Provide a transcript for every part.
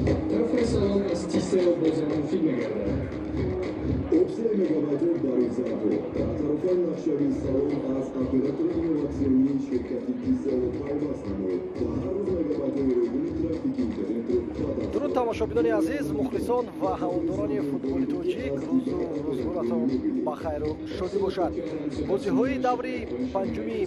Тарафҳои салон аз Tcell боз ҳам муфид мегардад. Об 3 мегабайтҳо барои занҳо дар тарафҳои нақшавии салон аз оператори инноватсионии ширкати Tcell пайваст намоед ва ҳар рӯз мегабайтҳои ройгони трафики интернетро ба даст. Дуруд, тамошобинони азиз, мухлисон ва ҳаводорони футболи тоҷик, рӯзу рӯзгоратон ба хайру шодӣ бошад. Бозиҳои даври панҷуми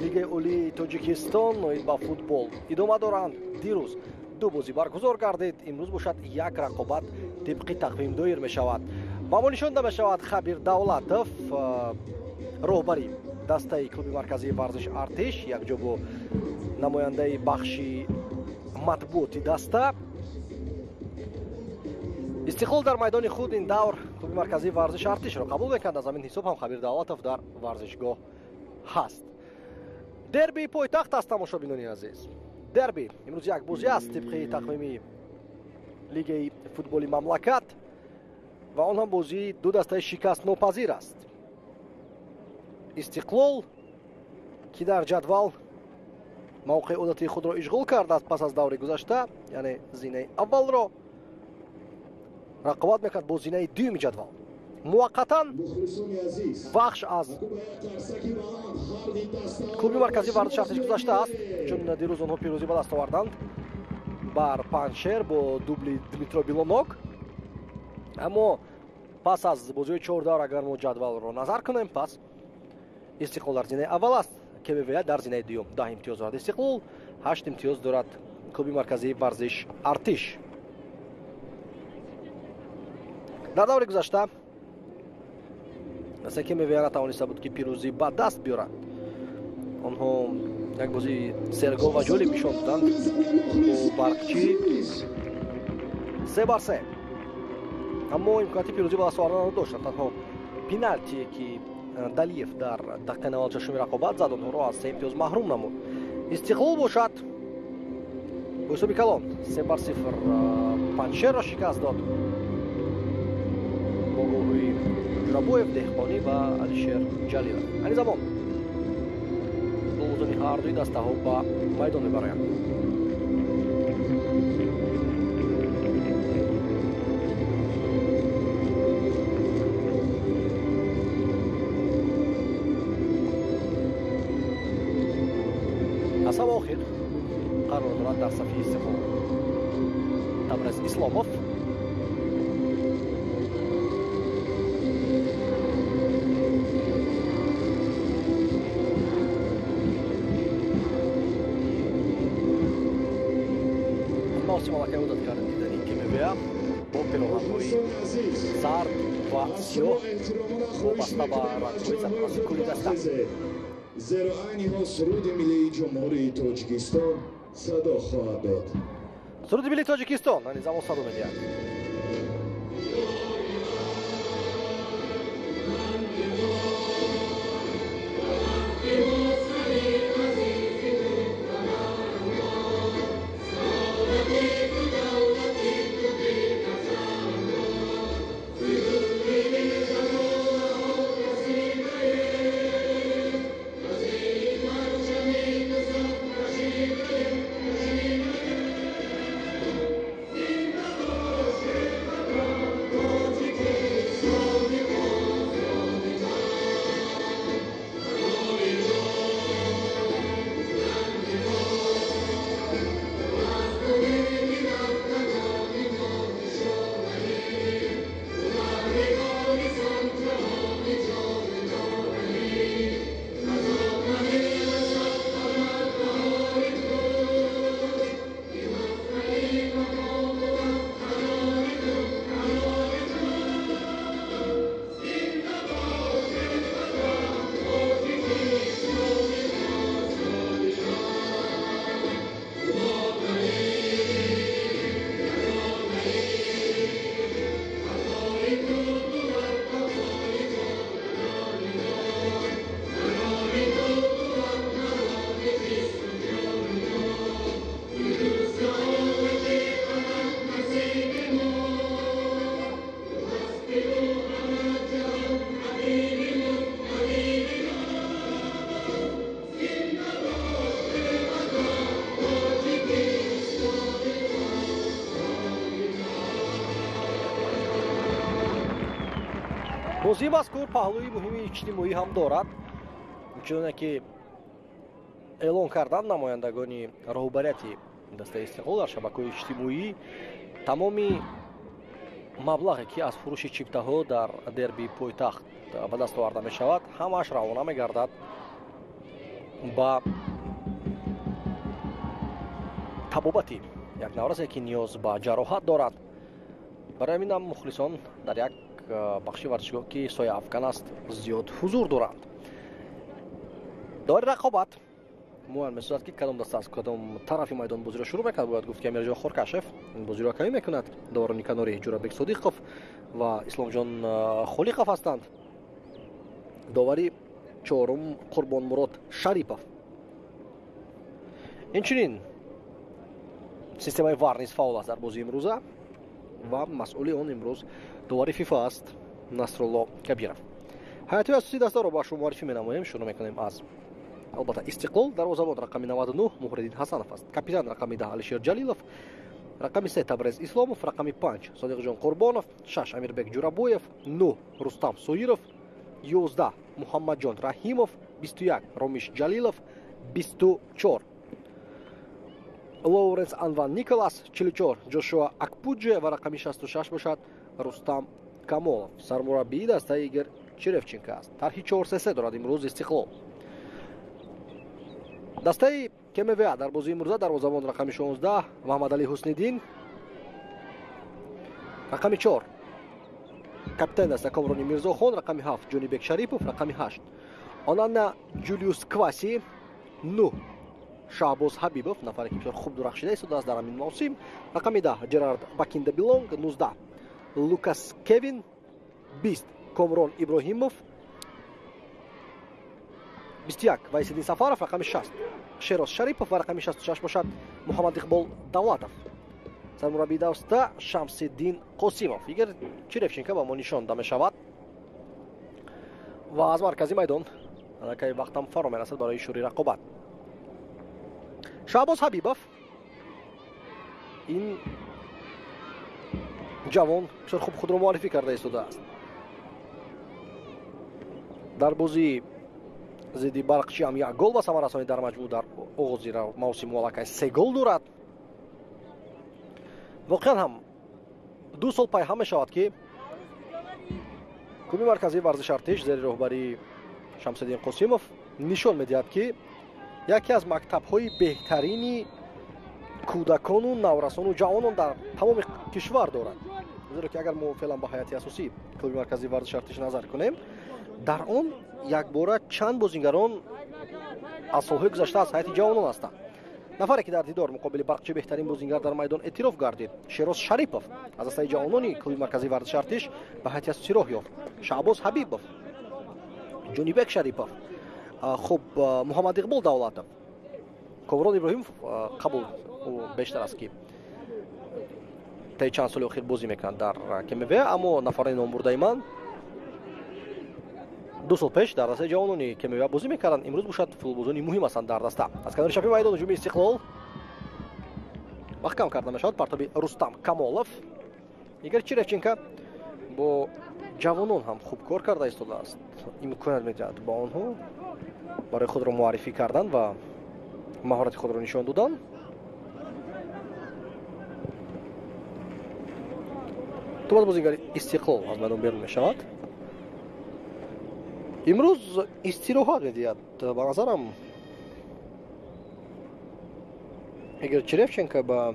Лигаи Олии Тоҷикистон оид ба футбол идома доранд. Дирӯз ду бозӣ баргузор гардид, имрӯз бошад як рақобат тибқи тақвим доир мешавад. Ба мо нишонда мешавад Хабир Давлатов, роҳбари дастаи клуби марказии варзиш Артиш, якҷо бо намояндаи бахши матбуоти даста. Истиқлол дар майдони худ ин давр клуби марказии варзиш Артишро қабул мекард. Аз ҳамин ҳисоб ҳам Хабир Давлатов дар варзишгоҳ ҳаст. Дербии пойтахт аст, тамошобинони азиз. Дерби имрӯз як бозӣ аст тибқи тақвими лигаи футболи мамлакат ва он ҳам бозии ду дастаи шикастнопазир аст. Истиқлол, ки дар ҷадвал мавқеи одатии худро ишғол кардааст пас аз даври гузашта, яъне зинаи аввалро рақобат мекард бо зинаи дуюми ҷадвал. Муваққатан Вахш аз клуби марказии варзиши Артиш гузаштааст, чун дирӯз онҳо пирӯзӣ ба даст оварданд бар Панҷшер бо дубли Дмитро Билонок. Аммо пас аз бозиҳои чор давр агар мо ҷадвалро назар кунем, пас Истиқлол дар зинаи аввал аст, КМВА дар зинаи дуюм. 10 имтиёз дорад Истиқлол, 8 имтиёз дорад клуби марказии варзиш Артиш. Дар даври гузашта КМВА натавониста буд, ки пирӯзӣ ба даст биёрад. Онҳо як бозии сергол ва ҷолиб нишон доданд бо Барқчӣ 3-3, аммо имконияти пирӯзӣ ба даст оварданро доштанд. Танҳо пеналтие, ки Далиев дар дақиқаи 96-уми рақобат зад, онҳоро аз се имтиёз маҳрум намуд. Истиқлол бошад бо ҳисоби калон 3-0 Панҷшерро шикаст дод бо голҳои Ҷурабоев, Деҳқонӣ ва Алишер Ҷалилов. Айни замон голбозони ҳардуи дастаҳо ба майдон мебароянд. Аз ҳама охир қарор дорад дар сафи Истиқлол Табрез Исломов. Мавсим аллакай одат кард дидани КМВА бо пироҳанҳои зард ва сиёҳ вобаста ба рангҳои сарпарасти кулли даста. Зеро айни ҳол суруди миллии Ҷумҳурии Тоҷикистон садо хоҳад дод. Суруди миллии Тоҷикистон айни замон садо медиҳад. Бозии мазкур паҳлӯи муҳими иҷтимоӣ ҳам дорад. Чуноне ки эълон карданд намояндагони роҳбарияти дастаи Истиқлол дар шабакаҳои иҷтимоӣ, тамоми маблағе ки аз фурӯши чиптаҳо дар дербии пойтахт ба даст оварда мешавад, ҳамааш равона мегардад ба табобати як наврасе ки ниёз ба ҷароҳат дорад. Барои ҳамин ҳам мухлисон дар як бахши варзишгоҳ, ки сояафкан аст, зиёд ҳузур доранд. Довари рақобат муайян месозад, ки кадом даста аз кадом тарафи майдон бозиро шурӯъ мекунад. Бояд гуфт, ки Амирҷон Хоркашев ин бозиро ҳакамӣ мекунад. Доварони канори Ҷурабек Содиқов ва Исломҷон Холиқов ҳастанд. Довари чорум Қурбонмурод Шарипов. Инчунин системаи ВАР низ фаъол аст дар бозии имрӯза ва масъули он имрӯз довари ФИФА аст Насрулло Кабиров. Ҳайатҳои асосии дастаро ба шумо муаррифӣ менамоем. Шурӯъ мекунем аз албатта Истиқлол. Дарвозабон рақами 99 Муҳриддин Ҳасанов аст. Капитан рақами 10 Алишер Ҷалилов, рақами 3 Табрез Исломов, рақами 5 Содиқҷон Қурбонов, 6 Амирбек Ҷурабоев, 9 Рустам Соиров, 11 Муҳаммадҷон Раҳимов, 21 Ромиш Ҷалилов, 24 Лоуренс Анван Николас, 44 Ҷошуа Акпуҷе ва рақами 66 бошад Рустам Камолов. Сармураббии дастаи Игор Черевченко аст. Тарҳи 4-3-3 дорад имрӯз Истиқлол. Дастаи КМВА дар бозии имрӯза дарвозабон рақами 16 Муҳаммадалӣ Ҳусниддин, рақами 4 капитани даста Комрони Мирзохон, рақами 7 Ҷонибек Шарипов, рақами 8 Онана Ҷулиус Кваси, 9 Шаҳбоз Ҳабибов, нафаре ки бисёр хуб дурахшида истодааст дар ҳамин мавсим, рақами 10 Ҷерард Бакинда Билонг, 19 Лукас Кевин, 20 Комрон Иброҳимов, 21 Вайсиддин Сафаров, рақами 6 Шероз Шарипов ва рақами 66 бошад Муҳаммад Иқбол Давлатов. Сармураббии даста Шамсиддин Қосимов. Игор Черевченко ба мо нишон дода мешавад ва аз маркази майдон аллакай вақтам фаро мерасад барои шурӯи рақобат. Шаҳбоз Ҳабибов, ин ҷавон бисёр хуб худро муаррифӣ карда истодааст. Дар бозии зидди Барқчи ҳам як гол ба самар расонид. Дар маҷмӯъ дар оғози мавсим аллакай 3 гол дорад. Воқеан ҳам 2 сол пайҳам мешавад, ки клуби марказии варзиши Артиш зери роҳбарии Шамсиддин Қосимов нишон медиҳад, ки яке аз мактабҳои беҳтарини кӯдакону наврасону ҷавонон дар тамоми кишвар дорад. Зеро ки агар мо феълан ба ҳайати асосии клуби марказии варзиши Артиш назар кунем, дар он якбора чанд бозингарон аз солҳои гузашта аз ҳайати ҷавонон ҳастанд. Нафаре ки дар дидор муқобили Барқчи беҳтарин бозингар дар майдон эътироф гардид, Шероз Шарипов аз дастаи ҷавонони клуби марказии варзиши Артиш ба ҳайати асосӣ роҳ ёфт. Шаҳбоз Ҳабибов, Ҷонибек Шарипов, хуб Муҳаммад Иқбол Давлатов, Комрон Иброҳимов қабул бештар аст, ки таи чанд соли охир бозӣ мекунад дар КМВ, аммо нафарони номбурдаи ман 2 сол пеш дар дастаи ҷавонони КМВ бозӣ мекарданд. Имрӯз бошад футболбозони муҳим ҳастанд дар даста. Аз канори чапи майдон ҳуҷуми Истиқлол маҳкам карда мешавад партоби Рустам Камолов. Игор Черевченко бо ҷавонон ҳам хуб кор карда истодааст, имконият медиҳад ба онҳо барои худро муаррифӣ кардан ва маҳорати худро нишон додан. Тубаз бозигари Истиқлол аз майдон берун мешавад. Имрӯз истироҳат медиҳад ба назарам Игор Черевченко ба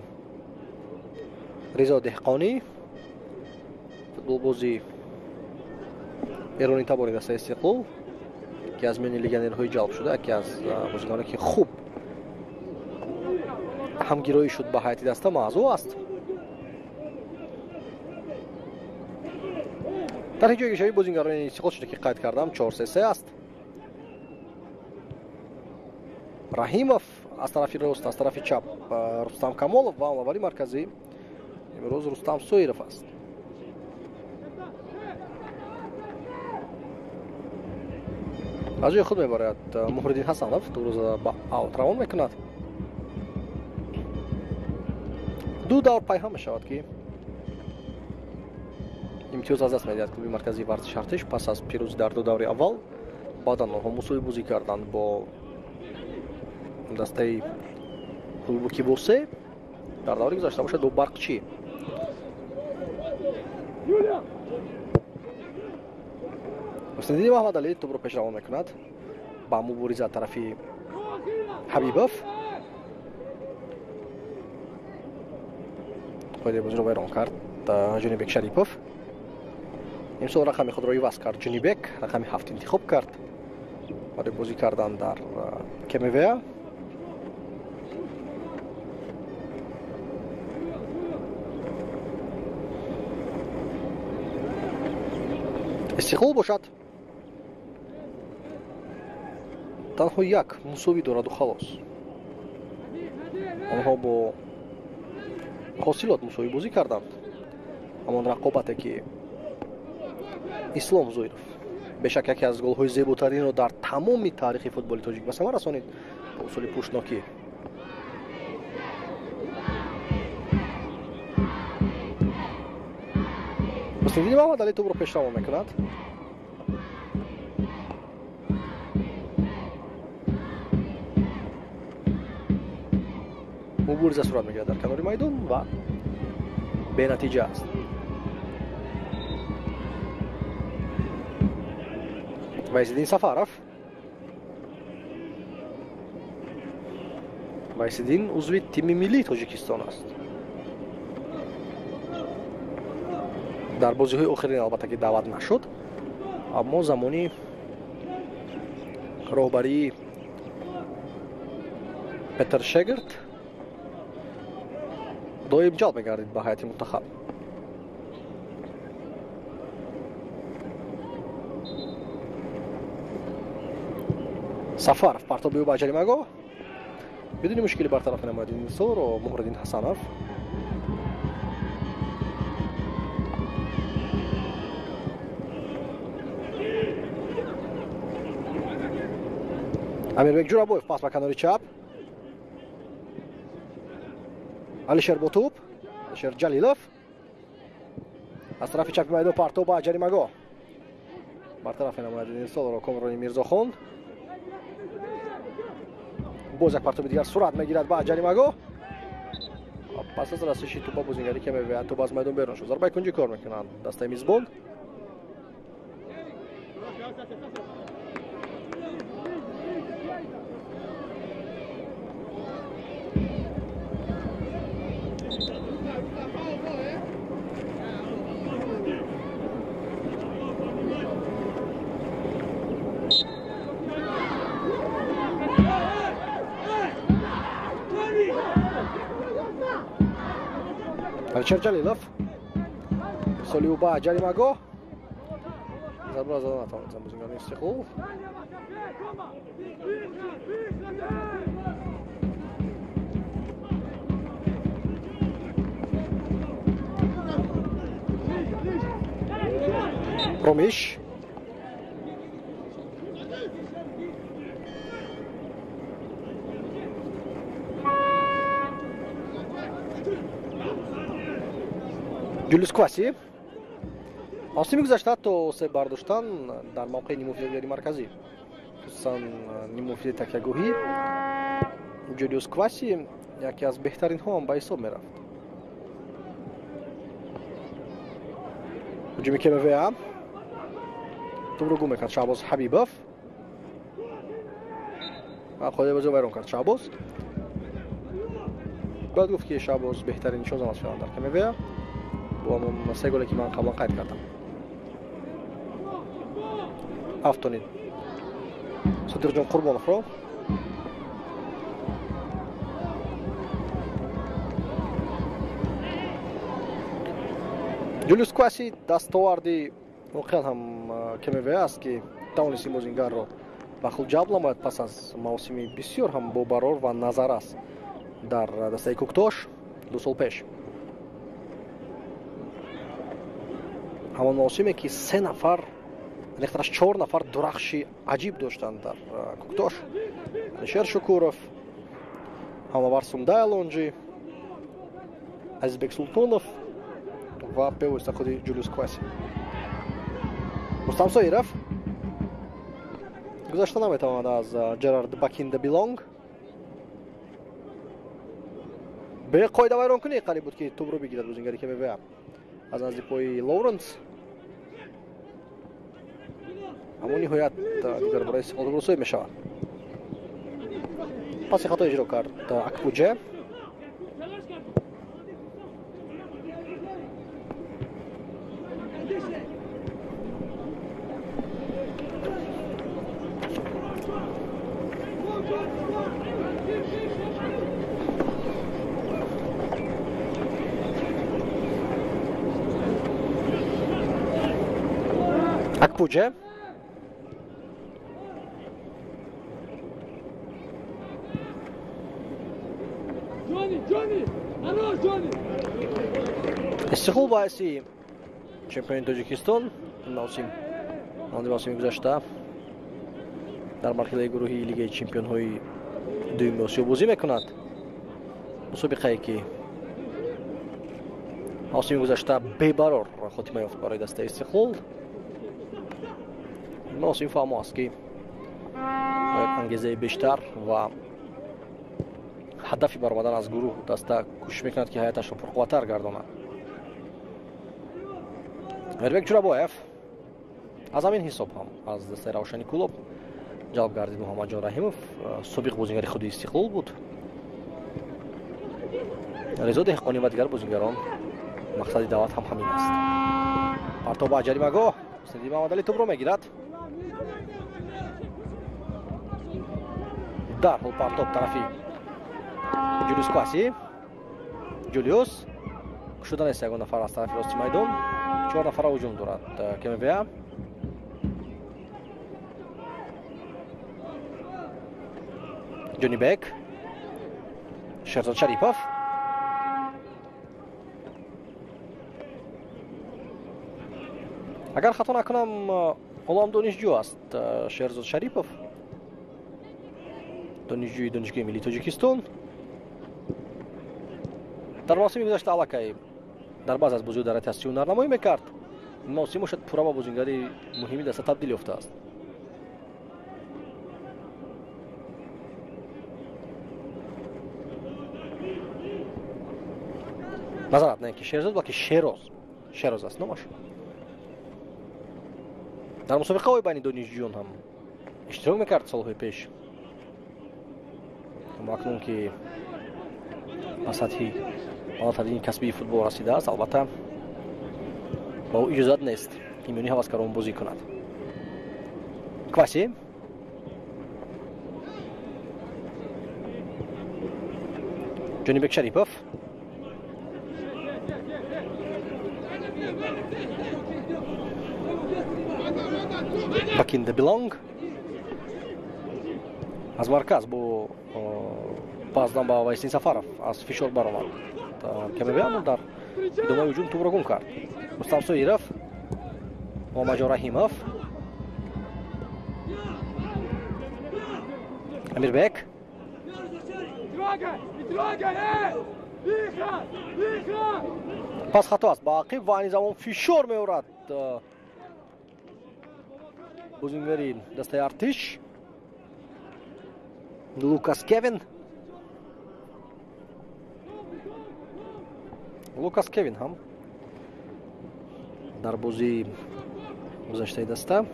Ризо Деҳқонӣ, футболбози эронӣ табори дастаи Истиқлол, ки аз миёни легионерҳои ҷалб шуда, яке аз бозигароне ки хуб ҳамгироӣ шуд ба ҳайати даста, маъзу аст. Тарҳи ҷойгиршавии бозингарони Истиқлол шуда ки қайд кардам 4-3-3 аст. Раҳимов аз тарафи рост, аз тарафи чап Рустам Камолов ва ҳамлавари марказӣ имрӯз Рустам Соиров аст. Аз ҷои худ мебарояд Муҳриддин Ҳасанов, дурӯза ба аут равон мекунад. 2 давр пайҳам мешавад, ки Имтиёз аз даст медиҳад клуби марказии варзиши Артиш пас аз пирӯзӣ дар ду даври аввал. Баъдан онҳо мусовӣ бозӣ карданд бо дастаи клубу Кибосе. Дар даври гузашта бошад бо Барқчӣ. Ҳусниддини Маҳмадалӣ тӯбро пешравон мекунад ба мубориза тарафи Ҳабибов. Қоидаи бозиро вайрон кард Ҷунибек Шарипов. Имсол рақами худро иваз кард Ҷунибек, рақами 7 интихоб кард барои бозӣ кардан дар КМВА. Истиқлол бошад танҳо як мусовӣ дораду халос. Онҳо бо Ҳосилот мусовӣ бозӣ карданд. Ҳамон рақобате ки Ислом Зоиров бешак яке аз голҳои зеботаринро дар тамоми таърихи футболи тоҷик ба самар расонид бо усули пуштнокӣ. Ҳусниддини Маҳмадалӣ тӯбро пешравон мекунад. Мубориза сурат мегирад дар канори майдон ва бенатиҷа аст. Вайсиддин Сафаров. Вайсиддин узви тими миллии Тоҷикистон аст. Дар бозиҳои охирин албатта ки даъват нашуд, аммо замони роҳбарии Петер Шегерт доим ҷалб мегардид ба ҳайати мунтахаб. Сафаров партоби ӯ ба ҷаримагоҳ бидуни мушкилӣ бартараф менамояд ин солро Муҳриддин Ҳасанов. Амирбек Ҷурабоев пас ба канори чап. Алишер Ботуб, Алишер Ҷалилов аз тарафи чапи майдон партоб ба ҷаримагоҳ бартараф менамояд ин солро Комрони Мирзохон. Боз як партоби дигар сурат мегирад ба ҷаримагоҳ. Пас аз расиши тӯба бозингари КМВА тӯб аз майдон берун шуд. Зарбаи кунҷӣ кор мекунанд дастаи мизбон. Алишер Ҷалилов соли ӯ ба ҷаримагоҳ зарбаро зада натавонист бозингарони Истиқлол. Ромиш Ҷулиус Кваси мавсими гузашта то се бардоштан дар мавқеи нимуфидагари марказӣ, хусусан нимуфидаи такягоҳӣ, Ҷулиус Кваси яке аз беҳтаринҳо ҳам ба ҳисоб мерафт. Ҳуҷуми КМВА тӯбро гум мекард Шаҳбоз Ҳабибов ва қоидаи бозиро вайрон кард Шаҳбоз. Бояд гуфт ки Шаҳбоз беҳтарин нишонзан аст феълан дар КМВА бо ҳамон се голе ки ман қаблан қайд кардам. Афтонид Содиқҷон Қурбоновро. Ҷулиус Кваси дастоварди воқеан ҳам КМВА аст ки тавонист ин бозингарро ба худ ҷалб намояд пас аз мавсими бисёр ҳам бобарор ва назаррас дар дастаи Кӯктош 2 сол пеш. Ҳамон мавсиме ки 3 нафар, дақиқтараш 4 нафар дурахши аҷиб доштанд дар Кӯктош. Алишер Шукуров, Ҳамавар Сумдайлонҷи, Азизбек Султонов Ва бевосита худи Ҷулиус Кваси. Рустам Соиров гузашта наметавонад аз Ҷерард Бакинда Билонг. Беқоида вайронкунӣ қариб буд, ки тӯбро бигирад бозингари КМВА аз назди пои Лоуренс. Аммо ниҳоят дигар бораи Истиқлол русоӣ мешавад. Паси хато иҷро кард Акпуҷе. Акпуҷе Истиқлол ба ҳайси чемпиони Тоҷикистон мавсими гузашта дар марҳилаи гурӯҳии Лигаи чемпионҳои дуюми Осиё бозӣ мекунад. Мусобиқае ки мавсими гузашта бебарор хотима ёфт барои дастаи Истиқлол. Мавсим фаҳмо аст, ки бояд ангезаи бештар ва ҳадафи баромадан аз гурӯҳ даста кӯшиш мекунад, ки ҳаяташро пурқувваттар гардонад. Мирбек Ҷурабоев аз ҳамин ҳисоб ҳам аз дастаи Равшани Кӯлоб ҷалб гардид. Муҳаммадҷон Раҳимов собиқ бозингари худи Истиқлол буд. Резо Деҳқонӣ ва дигар бозингарон мақсади даъват ҳам ҳамин аст. Партоб ба ҷаримагоҳ, Ҳусниддин Муҳаммадалӣ тӯбро мегирад. Дарҳол партоб тарафи Ҷулиус Кваси. Ҷулиус кушода нест ягон нафар аз тарафи рости майдон. 4 нафара ҳуҷум дорад КМВА. Ҷонибек, Шерзод Шарипов. Агар хато накунам, ҳоло ҳам донишҷӯ аст Шерзод Шарипов, донишҷӯи Донишгоҳи миллии Тоҷикистон. Дар мавсими гузашта аллакай дар баъзе аз бозиҳо дар ҳайати ҳастӣ ҳунарнамоӣ мекард. Ин мавсим бошад пурра ба бозингари муҳими даста табдил ёфтааст. Назарат на ин ки Шерзод, балки Шероз. Шероз аст номаш. Дар мусобиқаҳои байни донишҷӯён ҳам иштирок мекард солҳои пеш. Аммо акнун ки ба сатҳи баландтарини касбии футбол расидааст, албатта ба ӯ иҷозат нест, ки миёни ҳаваскарон бозӣ кунад. Кваси Ҷонибек Шарипов. Бакинда Билонг аз марказ бо паздан ба Вайсин Сафаров аз фишор баромад. КМВА дар идомаи ҳуҷум тӯбро гум кард. Рустам Соиров, Муҳаммадҷон Раҳимов, Амирбек. Пас хато аст ба ақиб ва айни замон фишор меорад бозингари дастаи Артиш Лукас Кевин. Лукас Кевин ҳам дар бозии гузаштаи даста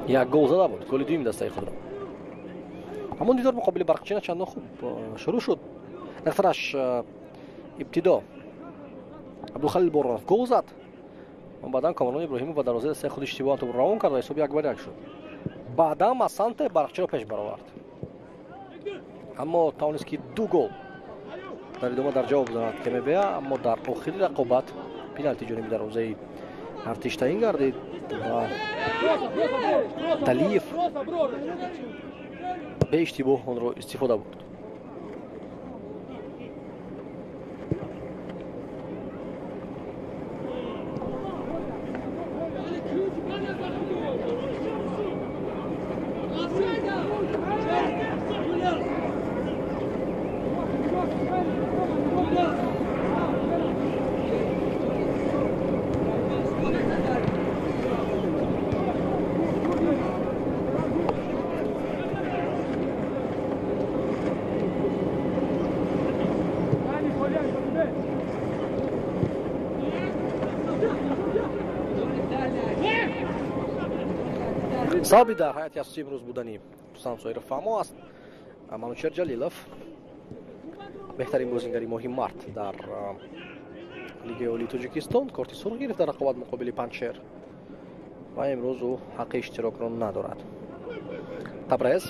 як гол зада буд, голи дуюми дастаи худро. Ҳамон дидор муқобили Барқчина чандон хуб шурӯъ шуд. Нақтараш ибтидо Абдулхалил Боронов гол зад, баъдан Комрон Иброҳимов ба дарвозаи дастаи худ иштибоҳан тӯбро равон кард ва ҳисоб 1-1 шуд. Баъдан Масанте Барқчиро пеш баровард, аммо тавонист, ки 2 гол дар идома дар ҷавоб занад КМВА, аммо дар охири рақобат пеналти ҷониби дарвозаи Артиш таъин гардид ва Талиев беиштибоҳ онро истифода бурд. Сабаби дар ҳайати асосии имрӯз будани Рустам Соиров фаҳмо аст. Манучер Ҷалилов беҳтарин бозингари моҳи март дар Лигаи Олии Тоҷикистон корти сурх гирифт дар рақобат муқобили Панҷшер ва имрӯз ӯ ҳаққи иштирокро надорад. Табрез,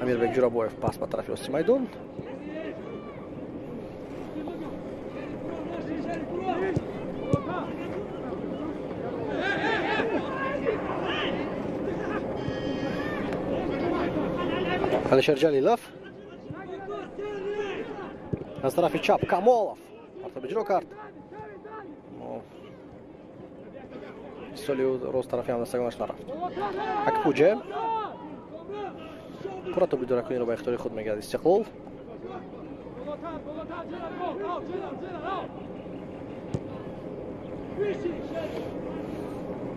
Амирбек Ҷурабоев пас ба тарафи рости майдон. Алишер Ҷалилов аз тарафи чап, Камолов партоб иҷро кард. Соли рост тарафи ҳамдастагонаш нарафт. Акпуҷе пурра тоби идоракуниро ба ихтиёри худ мегирад Истиқлол.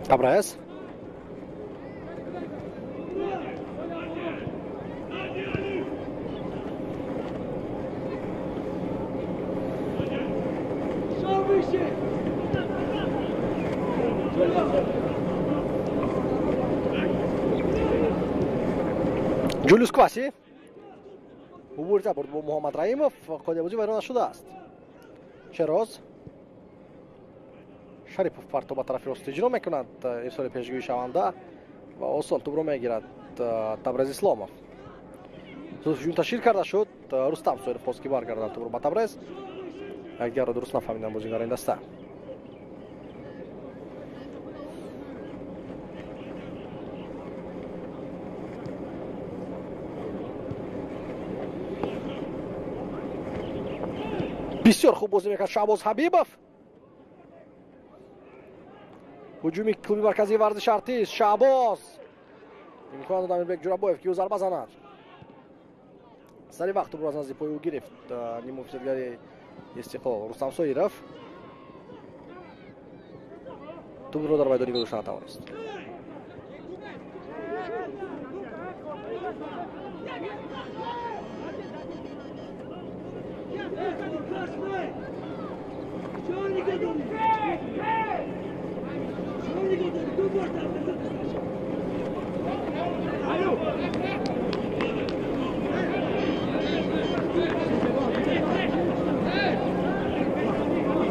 Табрез, Ҷулиус Кваси мубориза бурд бо Муҳаммад Раимов, қоидабозӣ вайрон нашудааст. Шероз Шарипов партоб ба тарафи рост иҷро мекунад, ирсоли пешгӯӣ шаванда ва осон тӯбро мегирад Табрез Исломов. Ҳуҷум ташкил карда шуд, Рустам Соиров хост ки баргардад тӯбро ба Табрез. Якдигарро дуруст нафаҳмиданд бозингарони ин даста. Бисёр хуб бозӣ мекард Шаҳбоз Ҳабибов. Ҳуҷуми клуби марказии варзиши Артист. Шаҳбоз имкон дод Амирбек Ҷурабоев ки ӯ зарба занад. Сари вақт тӯбро аз назди пои ӯ гирифт ниммуҳофизатгари Истиқлол Рустам Соиров. Тӯбро дар майдони гузошта натавонист.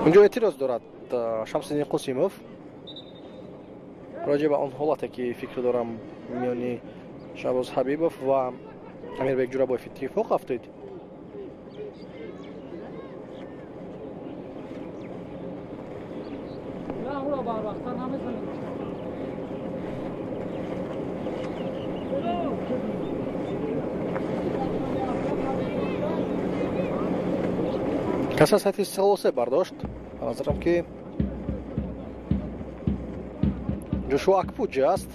Унҷо эътироз дорад Шамсиддин Қосимов роҷеъ ба он ҳолате ки фикр дорам миёни Шаҳбоз Ҳабибов ва Амирбек Ҷурабоев иттифоқ афтид. Кас аз ҳайати Истиқлол се бардошт. Ба назарам ки Ҷошуа Акпуҷи аст.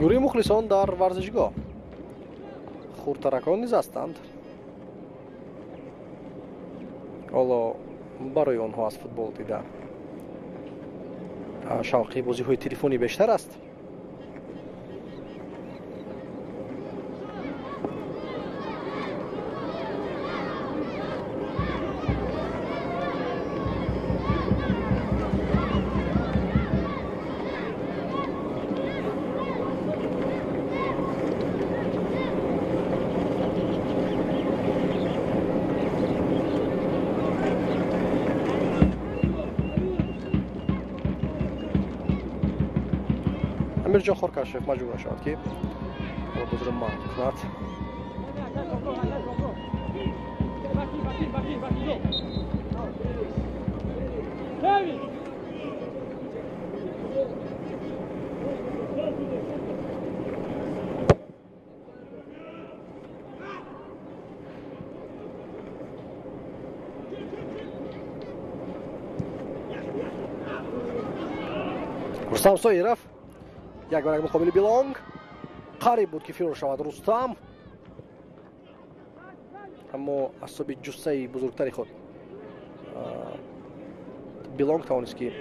Гурӯҳи мухлисон дар варзишгоҳ хурдтаракон низ ҳастанд. Ҳоло барои онҳо аз футбол дида шавқи бозиҳои телефонӣ бештар аст. Амирҷон Хоркашев маҷбур мешавад ки бозиро манъ кунад. Рустам Соиров як бар як муқобили Билонг. Қариб буд ки фирор шавад Рустам, аммо аз ҳисоби ҷуссаи бузургтари худ Билонг тавонист ки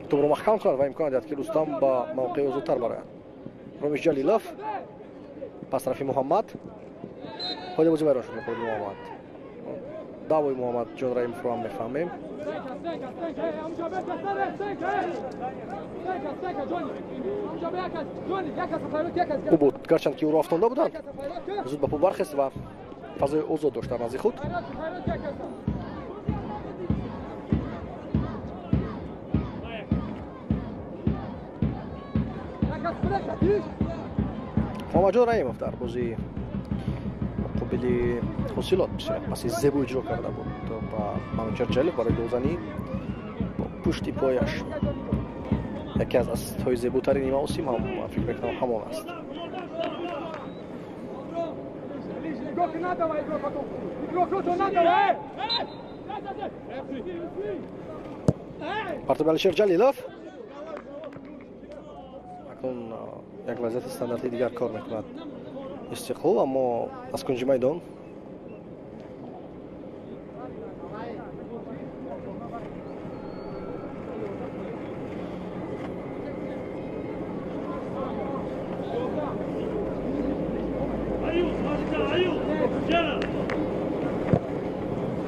тӯбро маҳкам кунад ва имкон диҳад ки Рустам ба мавқеи озодтар барояд. Ромиш Ҷалилов пас тарафи Муҳаммад. Қоидабозӣ вайрон шуд муқобили Муҳаммад. Даъвои Муҳаммадҷон Раимовро ҳам мефаҳмем. Хуб буд, гарчанд ки ӯро афтонда буданд, зуд ба по бархест ва фазои озод дошт дар назди худ. Муҳаммадҷон Раимов дар бозии муқобили Ҳосилот бисёр паси зебо иҷро карда буд ба Манучар Ҷалилов барои голзанӣ бо пушти пояш. Яке аз ассистҳои зеботарини мавсим ҳам фикр мекунам ҳамон аст. Партоби Алишер Ҷалилов. Акнун як вазъияти стандартии дигар кор мекунад Истиқлол, аммо аз кунҷи майдон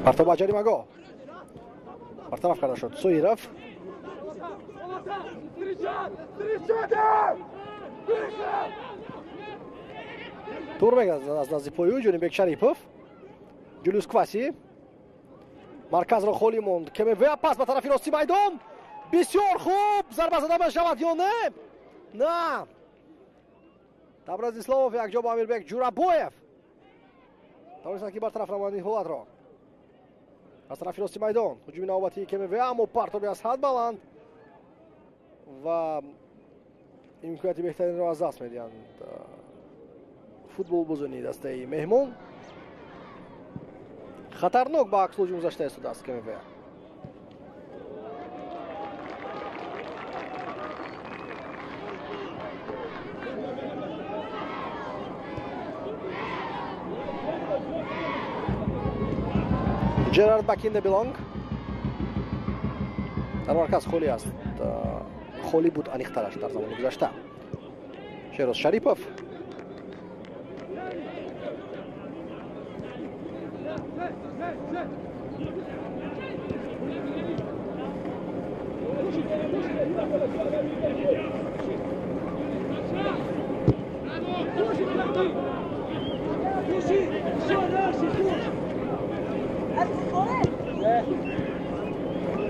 партоб ба ҷаримагоҳ бартараф карда шуд. Соиров тур мегардад аз назди пои ӯ. Ҷонибек Шарипов, Ҷулиус Кваси марказро холӣ монд. КМВ пас ба тарафи рости майдон. Бисёр хуб, зарба зада мешавад ё не? На. Табраз Исломов якҷо бо Амирбек Ҷурабоев тавонистанд ки бартараф намоянд ин ҳолатро. Аз тарафи рости майдон ҳуҷуми навбатии КМВ, аммо партоби аз ҳад баланд ва имконияти беҳтаринро аз даст медиҳанд футболбозони дастаи меҳмон. Хатарнок ба аксу ҳуҷум гузашта истодааст КМВ. Ҷерард Бакинде Билонг дар марказ холӣ аст, холӣ буд аниқтараш дар замони гузашта. Шероз Шарипов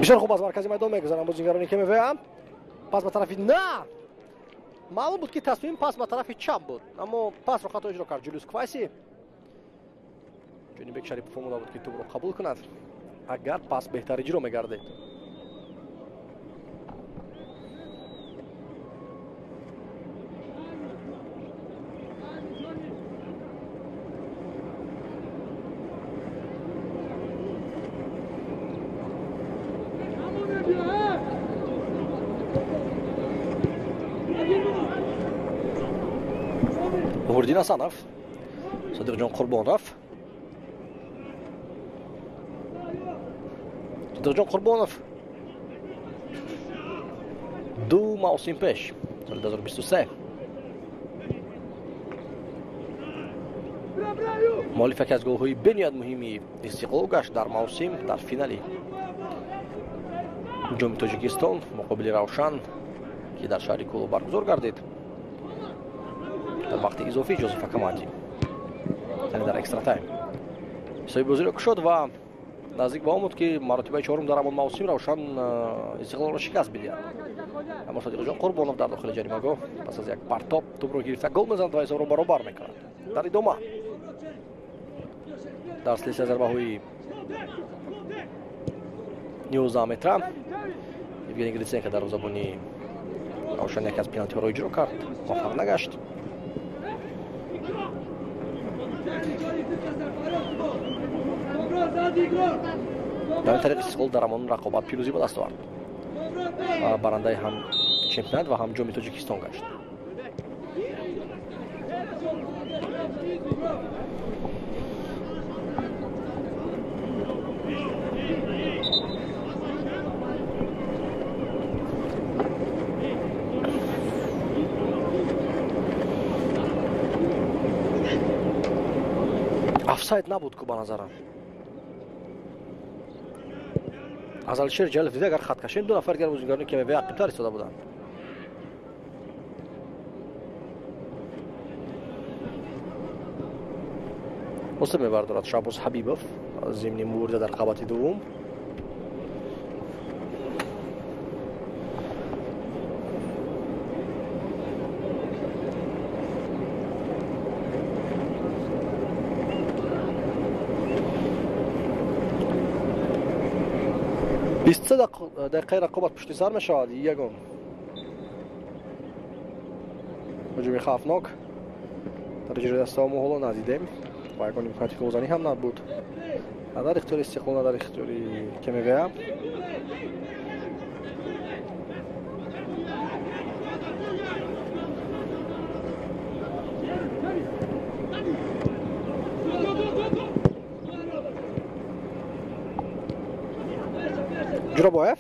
бисёр хуб аз маркази майдон мегузаранд бозигарони КМВ. Пас ба тарафи на, маълум буд ки тасмим пас ба тарафи чап буд, аммо пасро хато иҷро кард Ҷулиус Кваси. Ҷонибек Шарипов омода буд ки тӯбро қабул кунад, агар пас беҳтар иҷро мегардид. Муҳриддин Ҳасанов, Содиқҷон Қурбонов. Содиқҷон Қурбонов ду мавсим пеш, соли 2023, муаллиф яке аз голҳои бениҳоят муҳими Истиқлол гашт дар мавсим дар финали ҷоми Тоҷикистон муқобили Равшан, ки дар шаҳри Кӯлоб баргузор гардид. Дар вақти изофӣ Ҷозеф Акамади, яъне дар экстра тайм, ҳисоби бозиро кушод ва наздик ба он буд ки маротибаи чорум дар ҳамон мавсим Равшан Истиқлолро шикаст бидиҳад. Аммо Содиқҷон Қурбонов дар дохили ҷаримагоҳ пас аз як партоб тӯбро гирифта гол мезанад ва ҳисобро баробар мекунад. Дар идома дар силсилаи зарбаҳои 19 метра Евгений Гриценко дар забони Равшан яке аз пеналтиҳоро иҷро кард, муваффақ нагашт. Дар ин тариқ Истиқлол дар ҳамон рақобат пирӯзӣ ба даст овард ва барандаи ҳам чемпионат ва ҳам ҷоми Тоҷикистон гашт. Офсайд набуд ку ба назарам. Аз Алишер Ҷалилов дида агар хат кашем, ду нафар дигар бозингарони КМВ ақибтар истода буданд. Осеб мебардорад Шаҳбоз Ҳабибов зимни мубориза дар қабати дуввум. Бист дақиқаи рақобат пушти сар мешавад. Ягон ҳуҷуми хавфнок дар иҷрои дастаҳо мо ҳоло надидем ва ягон имконияти голзанӣ ҳам набуд. На дар ихтиёри Истиқлол, на дар ихтиёри КМВ. Ҷуробоев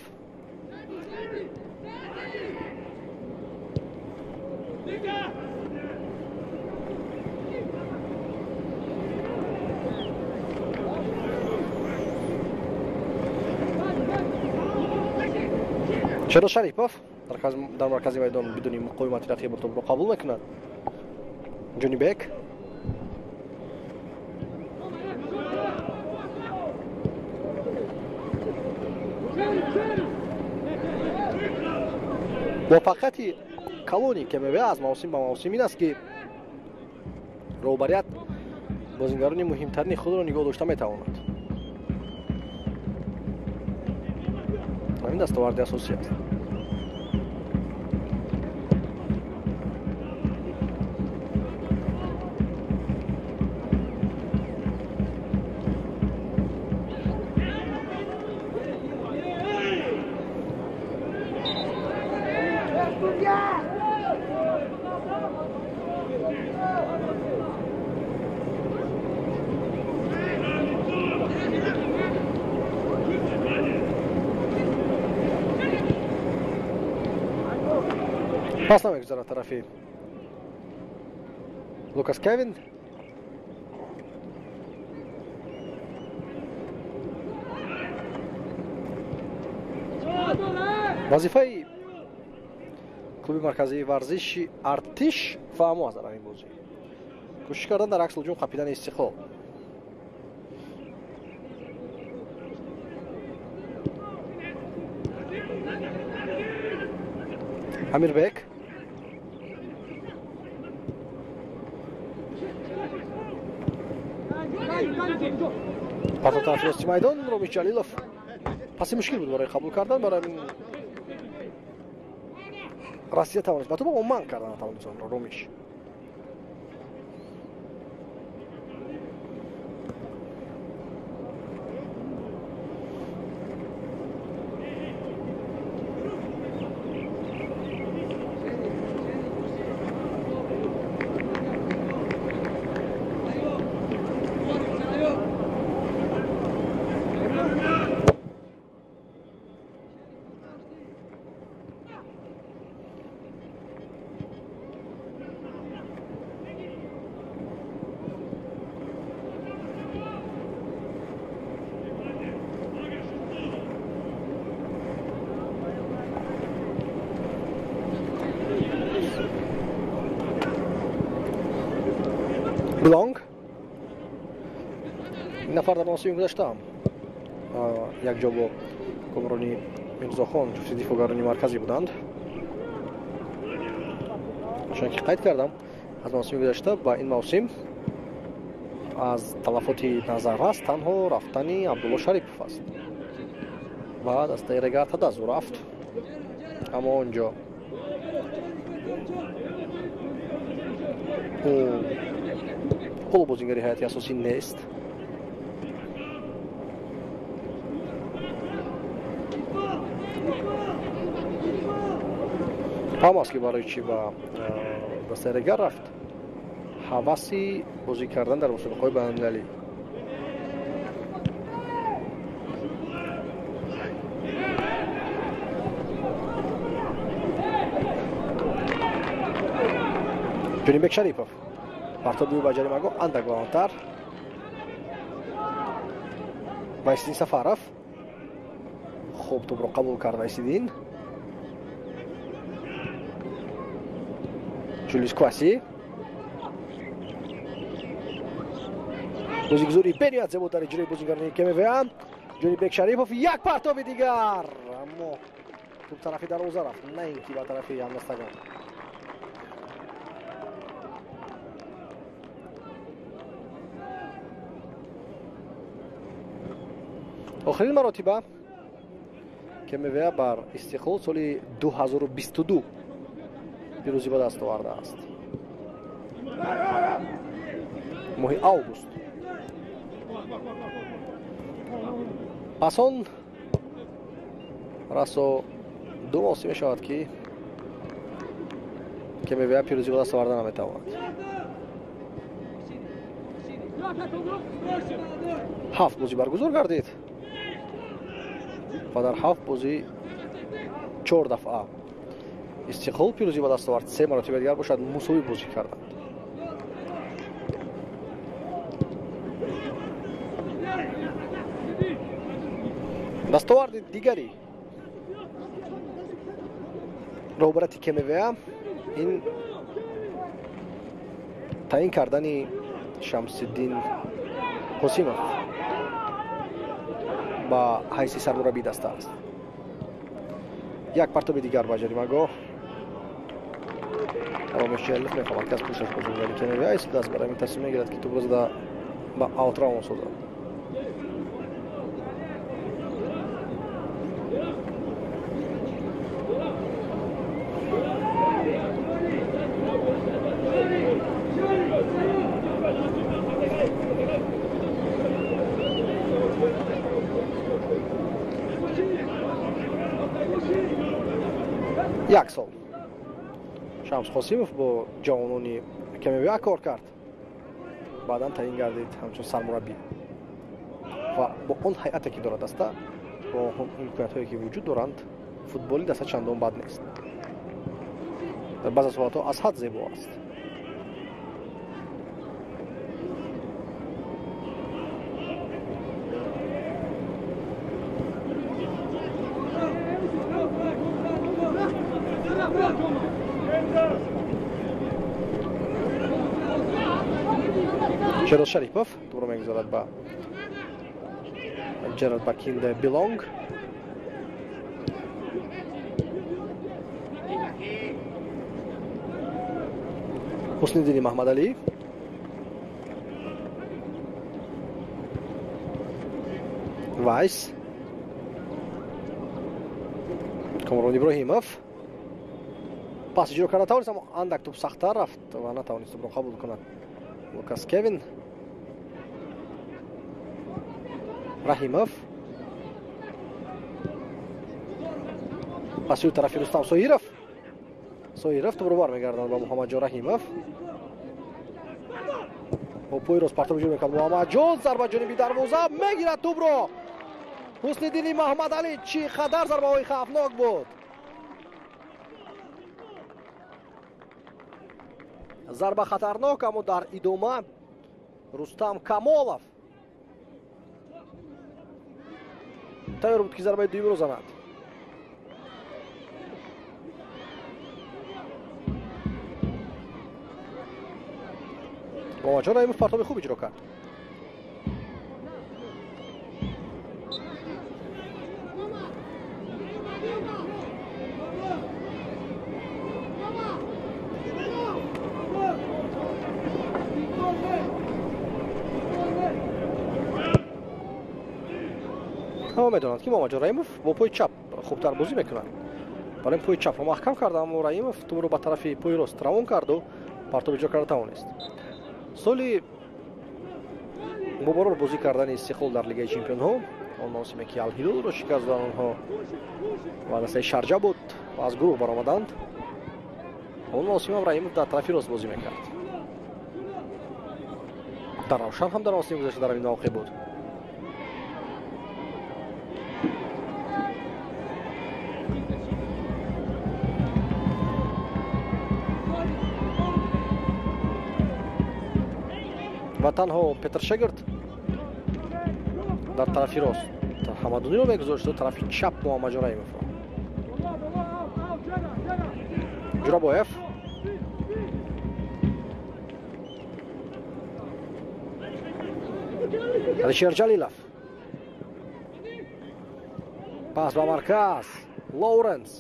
Шердод Шарипов дар маркази майдон бидуни муқовимати рақиб тӯбро қабул мекунад. Ҷонибек муваффақияти калони КМВ аз мавсим ба мавсим ин аст, ки роҳбарият бозингарони муҳимтарини худро нигоҳ дошта метавонад. Ҳамин дастоварди асосӣ аст. Пас намегузарад тарафи Лукас Кевин. Вазифаи клуби марказии варзиши Артиш фаҳмо аст дар ҳамин бозӣ. Кӯшиш кардан дар акс ҳуҷум қапидани Истиқлол. Амирбек пас тарафи рости майдон Ромиш Ҷалилов паси мушкил буд барои қабул кардан, барои ҳамин расида тавонист. Ба тӯба умуман кардан натавонист онро Ромиш. Блонг ин нафар дар мавсими гузаштаам якҷо бо Комрони Мирзохон ҷуфти дифоъгарони марказӣ буданд. Чунки қайд кардам, аз мавсими гузашта ба ин мавсим аз талафоти назаррас танҳо рафтани Абдулло Шарипов аст ва дастаи Регар Тадазу рафт, аммо он ҷо ҳоло бозингари ҳайати асосӣ нест. Фаҳм аст, ки барои чӣ ба дастаи Регар рафт. Ҳаваси бозӣ кардан дар мусобиқаҳои байналмилалӣ. Ҷонибек Шарипов партоби ба ҷаримагоҳ андак баландтар. Вайсиддин Сафаров Хуб тӯбро қабул кард Вайсиддин. Ҷулиус Кваси. Бозигузори бениҳоят зебо дар иҷрои бозигарони КМВА. Ҷонибек Шарипов як партоби дигар, аммо тӯб тарафи дарвоза рафт, на ин ки ба тарафи ҳамдастагон. Охирин маротиба КМВА бар Истиқлол соли 2022 пирӯзӣ ба даст овардааст. Моҳи август. Пас он расо ду мавсим мешавад, ки КМВА пирӯзӣ ба даст оварда наметавонад. 7 бозӣ баргузор гардид ва дар 7 бозӣ 4 дафъа Истиқлол пирӯзӣ ба даст овард, 3 маротиба дигар бошад мусовӣ бозӣ карданд. Дастоварди дигари роҳбарати КМВА ин таъин кардани Шамсиддин Қосимов ба ҳайси сармураббии даста аст. Як партоби дигар ба ҷаримагоҳ. Ромеш Ҷалилов мехоҳад, ки аз пушташ бозигари КМВА истодааст, барои ҳамин тасмим мегирад, ки тӯбро зада ба аут равон созад. Як сол Шамс Қосимов бо ҷавонони КМВА кор кард, баъдан таъин гардид ҳамчун сармураббӣ ва бо он ҳайате ки дорад даста, бо он имкониятҳое ки вуҷуд доранд, футболи даста чандон бад нест. Дар баъзе ҳолатҳо аз ҳад зебо аст. Шероз Шарипов тӯбро мегузорад ба Ҷерард Бакинде Билонг. Ҳусниддини Маҳмадалӣ. Вайс. Комрон Иброҳимов. Пас иҷро карда тавонист, аммо андак тӯб сахттар рафт ва натавонист тӯбро қабул кунад. Лукас Кевин. Раҳимов. Паси ӯ тарафи Рустам Соиров. Соиров тӯбро бармегардонад ба Муҳаммадҷон Раҳимов. Бо пои рост партоб иҷро мекард Муҳаммадҷон. Зарба ҷониби дарвоза, мегирад тӯбро. Ҳусниддини Маҳмадалӣ, чӣ қадар зарбаҳои хавфнок буд. Зарба хатарнок, аммо дар идома Рустам Камолов тайёр буд, ки зарбаи дуюмро занад. Муҳаммадҷон Раҳимов партоби хуб иҷро кард. Ҳама медонанд, ки Муҳаммадҷон Раҳимов бо пои чап хубтар бозӣ мекунад. Барои пои чапро маҳкам кард, аммо Раҳимов тӯбро ба тарафи пои рост равон карду партоб иҷро карда тавонист. Соли муборор бозӣ кардани Истиқлол дар Лигаи Чемпионҳо, он мавсиме ки Алҳилолро шикаст доданд онҳо ва дастаи Шарҷа буд ва аз гурӯҳ баромаданд, он мавсим ҳам Раҳимов дар тарафи рост бозӣ мекард. Дар Равшан ҳам дар мавсими гузашта дар ҳамин мавқеъ буд. Ва танҳо Петр Шегард дар тарафи рост Ҳамадуниро мегузошт, тарафи чап Муҳаммадҷон Раҳимовро. Ҷурабоев Алишер Ҷалилов. Пас ба марказ. Лоуренс.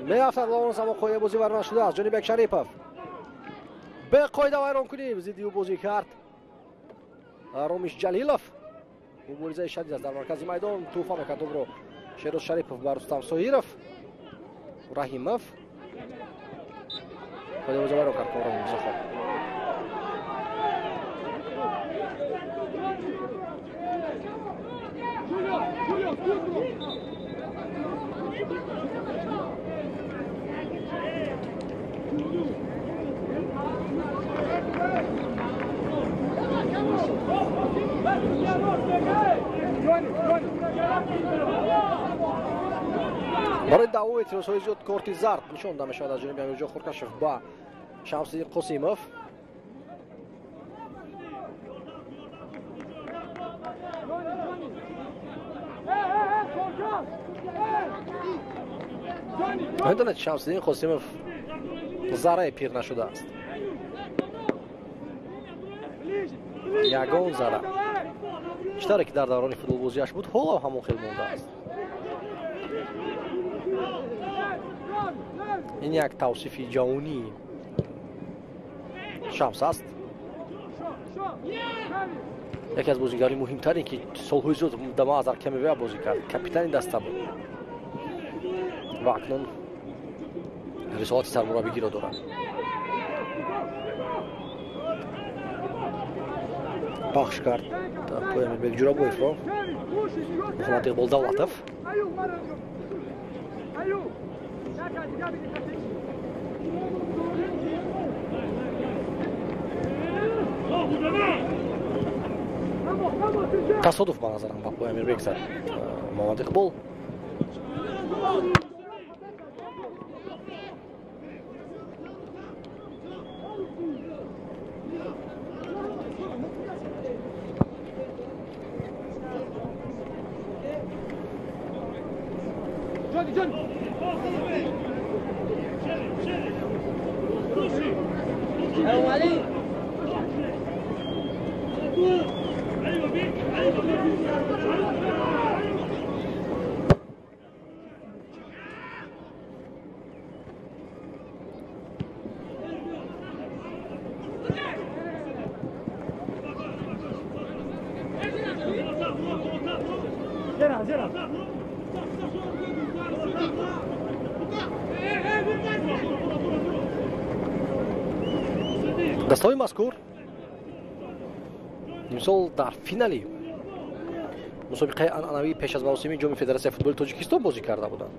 Меафтад Лоуренс, аммо қоидаи бозӣ вайрон нашудааст. Ҷонибек Шарипов. Беқоида вайронкунӣ зидди ӯ бозӣ кард Ромиш Ҷалилов. Муборизаи шадид аст дар маркази майдон. Тӯҳфа мекард тӯбро Шероз Шарипов ба Рустам Соҳиров. Раҳимов. Қоидаи бозӣ вайрон кард Комрон Мирзохон. Барои даъво эътирозҳои зиёд корти зард нишон дода мешавад аз ҷониби Амирҷон Хуркашев ба Шамсиддин Қосимов. Медонед, Шамсиддин Қосимов зарраи пир нашудааст. Ягон зарра. Чӣ тавре ки дар даврони футболбозиаш буд, ҳоло ҳамон хел мондааст. Ин як тавсифи ҷавонии Шамс аст. Яке аз бозигарони муҳимтарин, ки солҳои зиёд дама аз Аркемевеа бозӣ кард, капитани даста буд ва акнун рисолати сармураббигиро дорад. Пахш кард пои Амирбек Ҷурабоевро Муҳаммад Иқбол Давлатов. Тасодуф ба назарам ба пои Амирбек зад Муҳаммад Иқбол. Дастаҳои мазкур имсол дар финали мусобиқаи анъанавии пеш аз мавсими ҷоми Федератсияи футболи Тоҷикистон бозӣ карда буданд.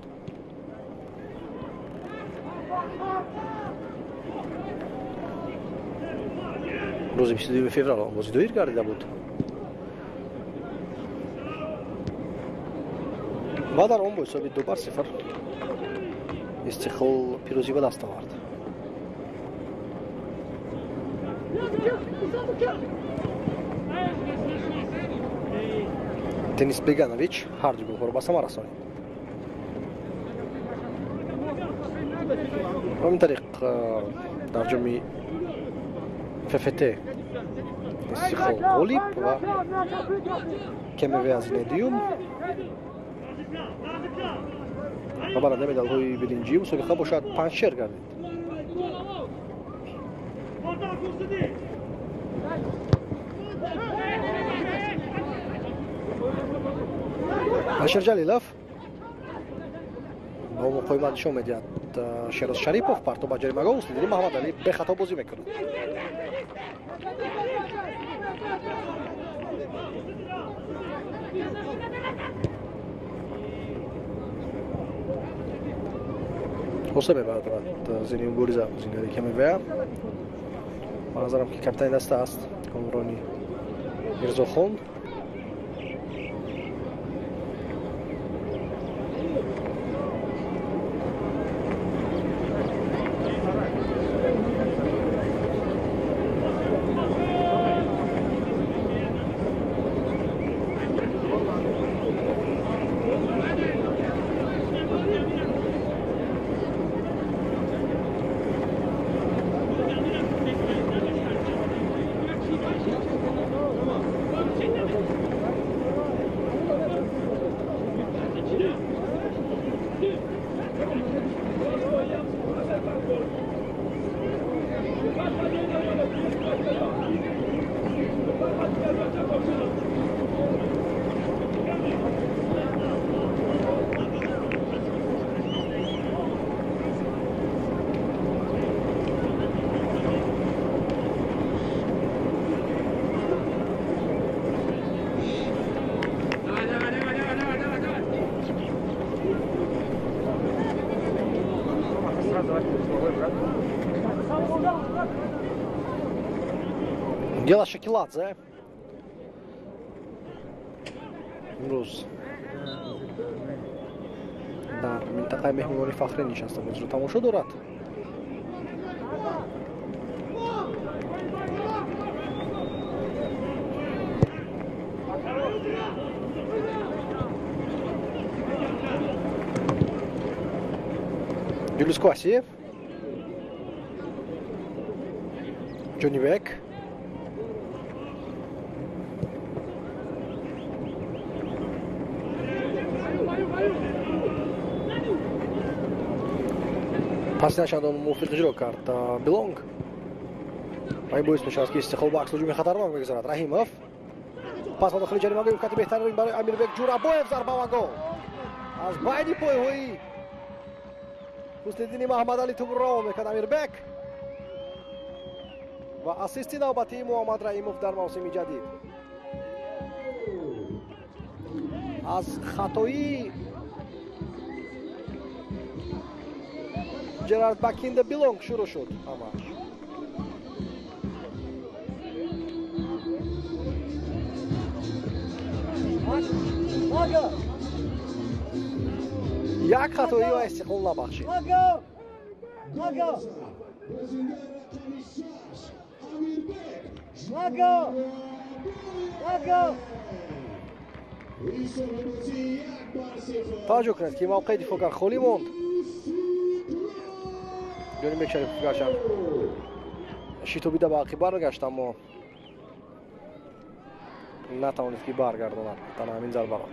Рӯзи 22 феврал он бозӣ доир гардида буд ва дар он бо ҳисоби 2-0 Истиқлол пирӯзӣ ба даст овард. Денис Беганович ҳар ду голҳоро ба самар расонид. Ба ин тариқ дар ҷоми ФФТ Истиқлол ғолиб ва КМВ аз дуюм ва барандаи медалҳои биринҷӣ мусобиқа бошад Панҷшер гардид. Алишер Ҷалилов бо муқовимат нишон медиҳад Шероз Шарипов. Партоб ба ҷаримагоҳ, Муслимиддин Муҳаммадалӣ бехато бозӣ мекунад. Ҳосе мебардорад зини мубориза бозигари КМВ. Ба назарам ки капитани даста аст Комрони Мирзохон. Киладзе имрӯз дар минтақаи меҳмонони фахрӣ нишаста бозиро тамошо дорад. Юлиус Квасиев, Ҷонибек, паси начандон мувофиқ иҷро кард Билонг ва ин боис мешавад, ки Истиқлол ба акс ҳуҷуми хатарнок мегузарад. Раҳимов пас ба дохили ҷаримагоҳ, имкони беҳтарин барои Амирбек Ҷурабоев, зарба ва гол аз байни пойҳои Ҳусниддини Маҳмадалӣ тӯбро равон мекард Амирбек ва ассисти навбатии Муҳаммад Раҳимов дар мавсими ҷадид. Аз хатоии Ҷерард Бакинда Билонг шурӯъ шуд ҳамааш. Як хатоӣ ва Истиқлол набахшид. Таваҷҷӯҳ кунед, ки мавқеи дифоъгар холӣ монд. Ҷонибек Шарипов гарчанд шитобида ба ақиб баргашт, аммо натавонист, ки баргардонад танҳо ҳамин зарбаро.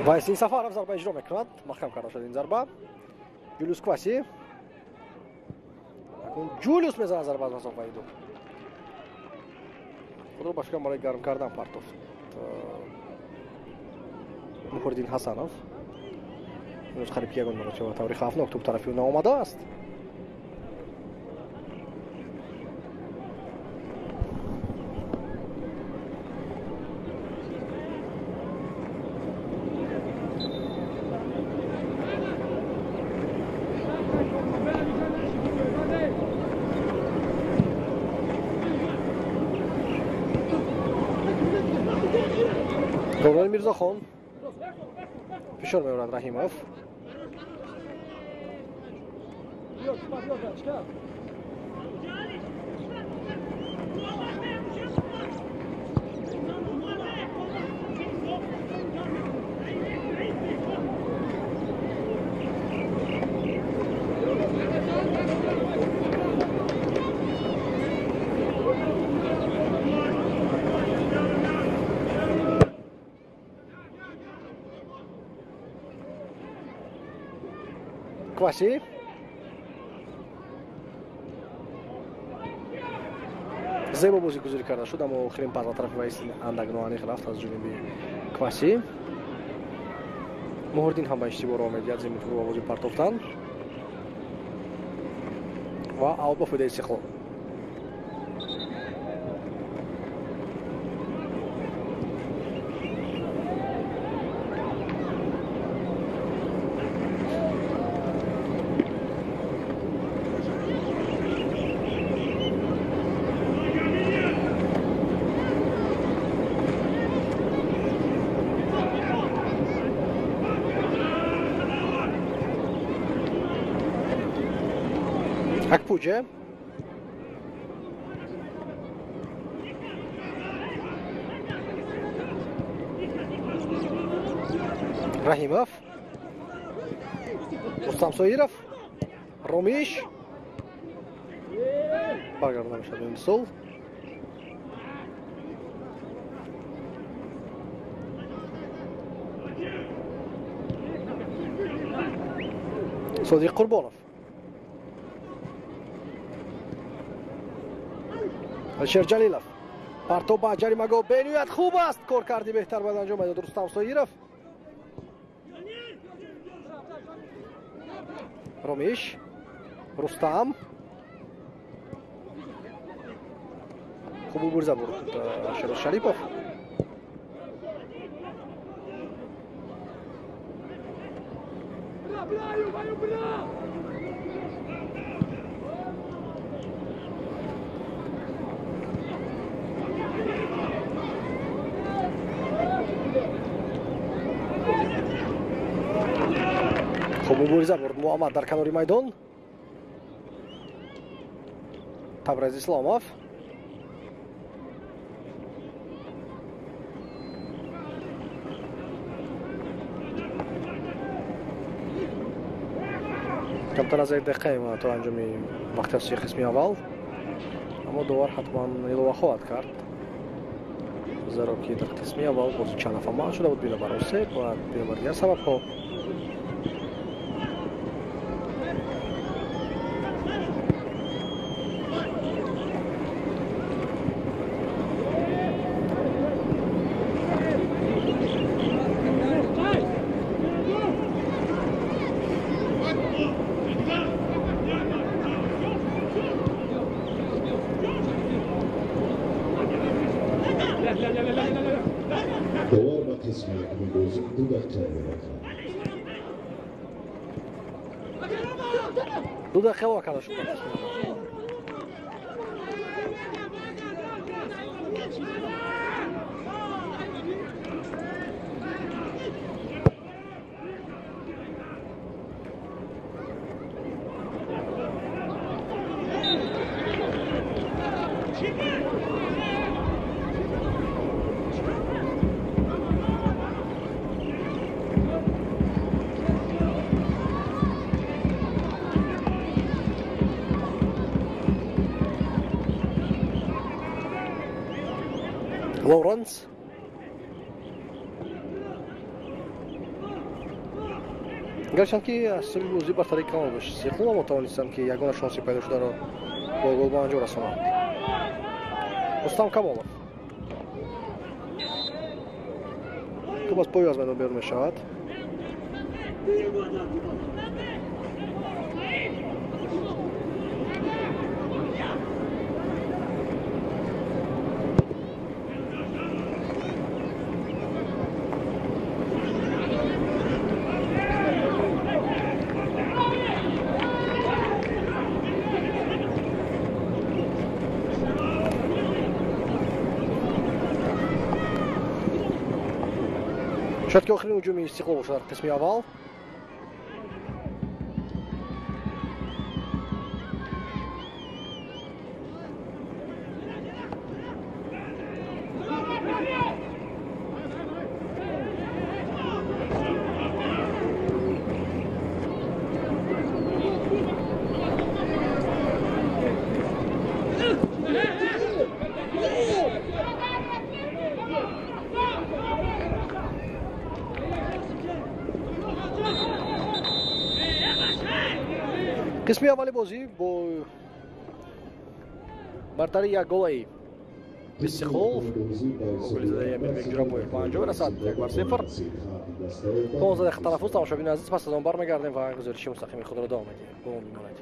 Вайсин Сафаров зарба иҷро мекунад, маҳкам карда шуд ин зарба. Юлиус Кваси, акнун Ҷулиус мезанад зарба аз масофаи дур. Худро ба фикрам барои гарм кардан партофт Муҳриддин Ҳасанов. Имрӯз қариб ки ягон маротиба ба таври хавфнок тӯб тарафи ӯ наомадааст. Доврони Мирзохон фишор меорад Раҳимов. Кваси, зебо бозигузорӣ карда шуд, аммо охирин пас ба тарафи Вайсин андак ноаниқ рафт аз ҷониби Кваси. Муҳриддин ҳам ба иштибоҳ роҳ медиҳад, зимни тӯбро ба бозӣ партофтан ва аут ба фоидаи Истиқлол. Акпуҷе, Раҳимов, Рустам Соиров, Ромиш баргардонда мешавад ин мисол. Содиқ Қурбонов. Алишер Ҷалилов. Партоб ба ҷаримагоҳ бениҳоят хуб аст. Коркарди беҳтар бояд анҷом медод Рустам Соиров. Ромиш. Рустам. Хуб мубориза бурд Шероз Шарипов. Хуб мубориза бурд Муҳаммад дар канори майдон. Табрез Исломов. Камтар аз як дақиқа то анҷоми вақти асосии қисми аввал, аммо довар ҳатман илова хоҳад кард, зеро ки дар қисми аввал бозӣ чанд нафар манъ шуда буд бинобар осеб ва бинобар дигар сабабҳо. Довар ба қисми якуми бозӣ 2 дақиқа илова кард. 2 дақиқа илова карда шуд. Лоуренс. Гарчанд ки аз ҳисоби бозӣ бартарии камол дошт, Истиқлол, аммо тавонистанд ки ягона шонси пайдо шударо бо гол ба анҷом расонанд. Рустам Камолов. Тӯп аз пои аз майдон берун мешавад. Шояд ки охирин ҳуҷуми Истиқлол бошад дар қисми аввал. Қисми аввали бозӣ бо бартарии як голаи Истиқлол голи задаи Амирбек Ҷурабоев ба анҷом расад 1-0. 15 дақиқа танаффус, тамошобини азиз, пас аз он бармегардем ва гузориши мустақими худро давом медиҳем. Бо мо бимонед.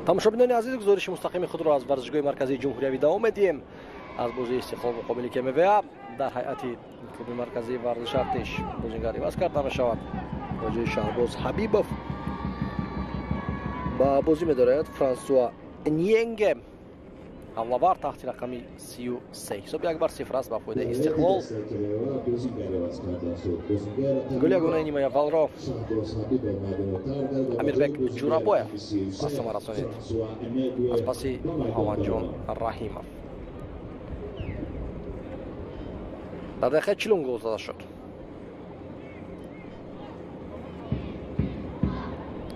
Тамошобинони азиз, гузориши мустақими худро аз варзишгоҳи марказии ҷумҳуриявӣ давом медиҳем. Аз бозии Истиқлол муқобили КМВА дар ҳайати клуби марказии варзиши Артиш бозингар иваз карда мешавад. Ба ҷои Шаҳбоз Ҳабибов ба бозӣ медорад Франсуа Ньенге, ҳамлавар таҳти рақами 33. Ҳисоб 1-0 аст ба фоидаи Истиқлол. Голи ягонаи нимаи аввалро Амирбек Ҷурабоев ба самар расонид аз паси Муҳаммадҷон Раҳимов. Дар дақиқаи 40 гол зада шуд.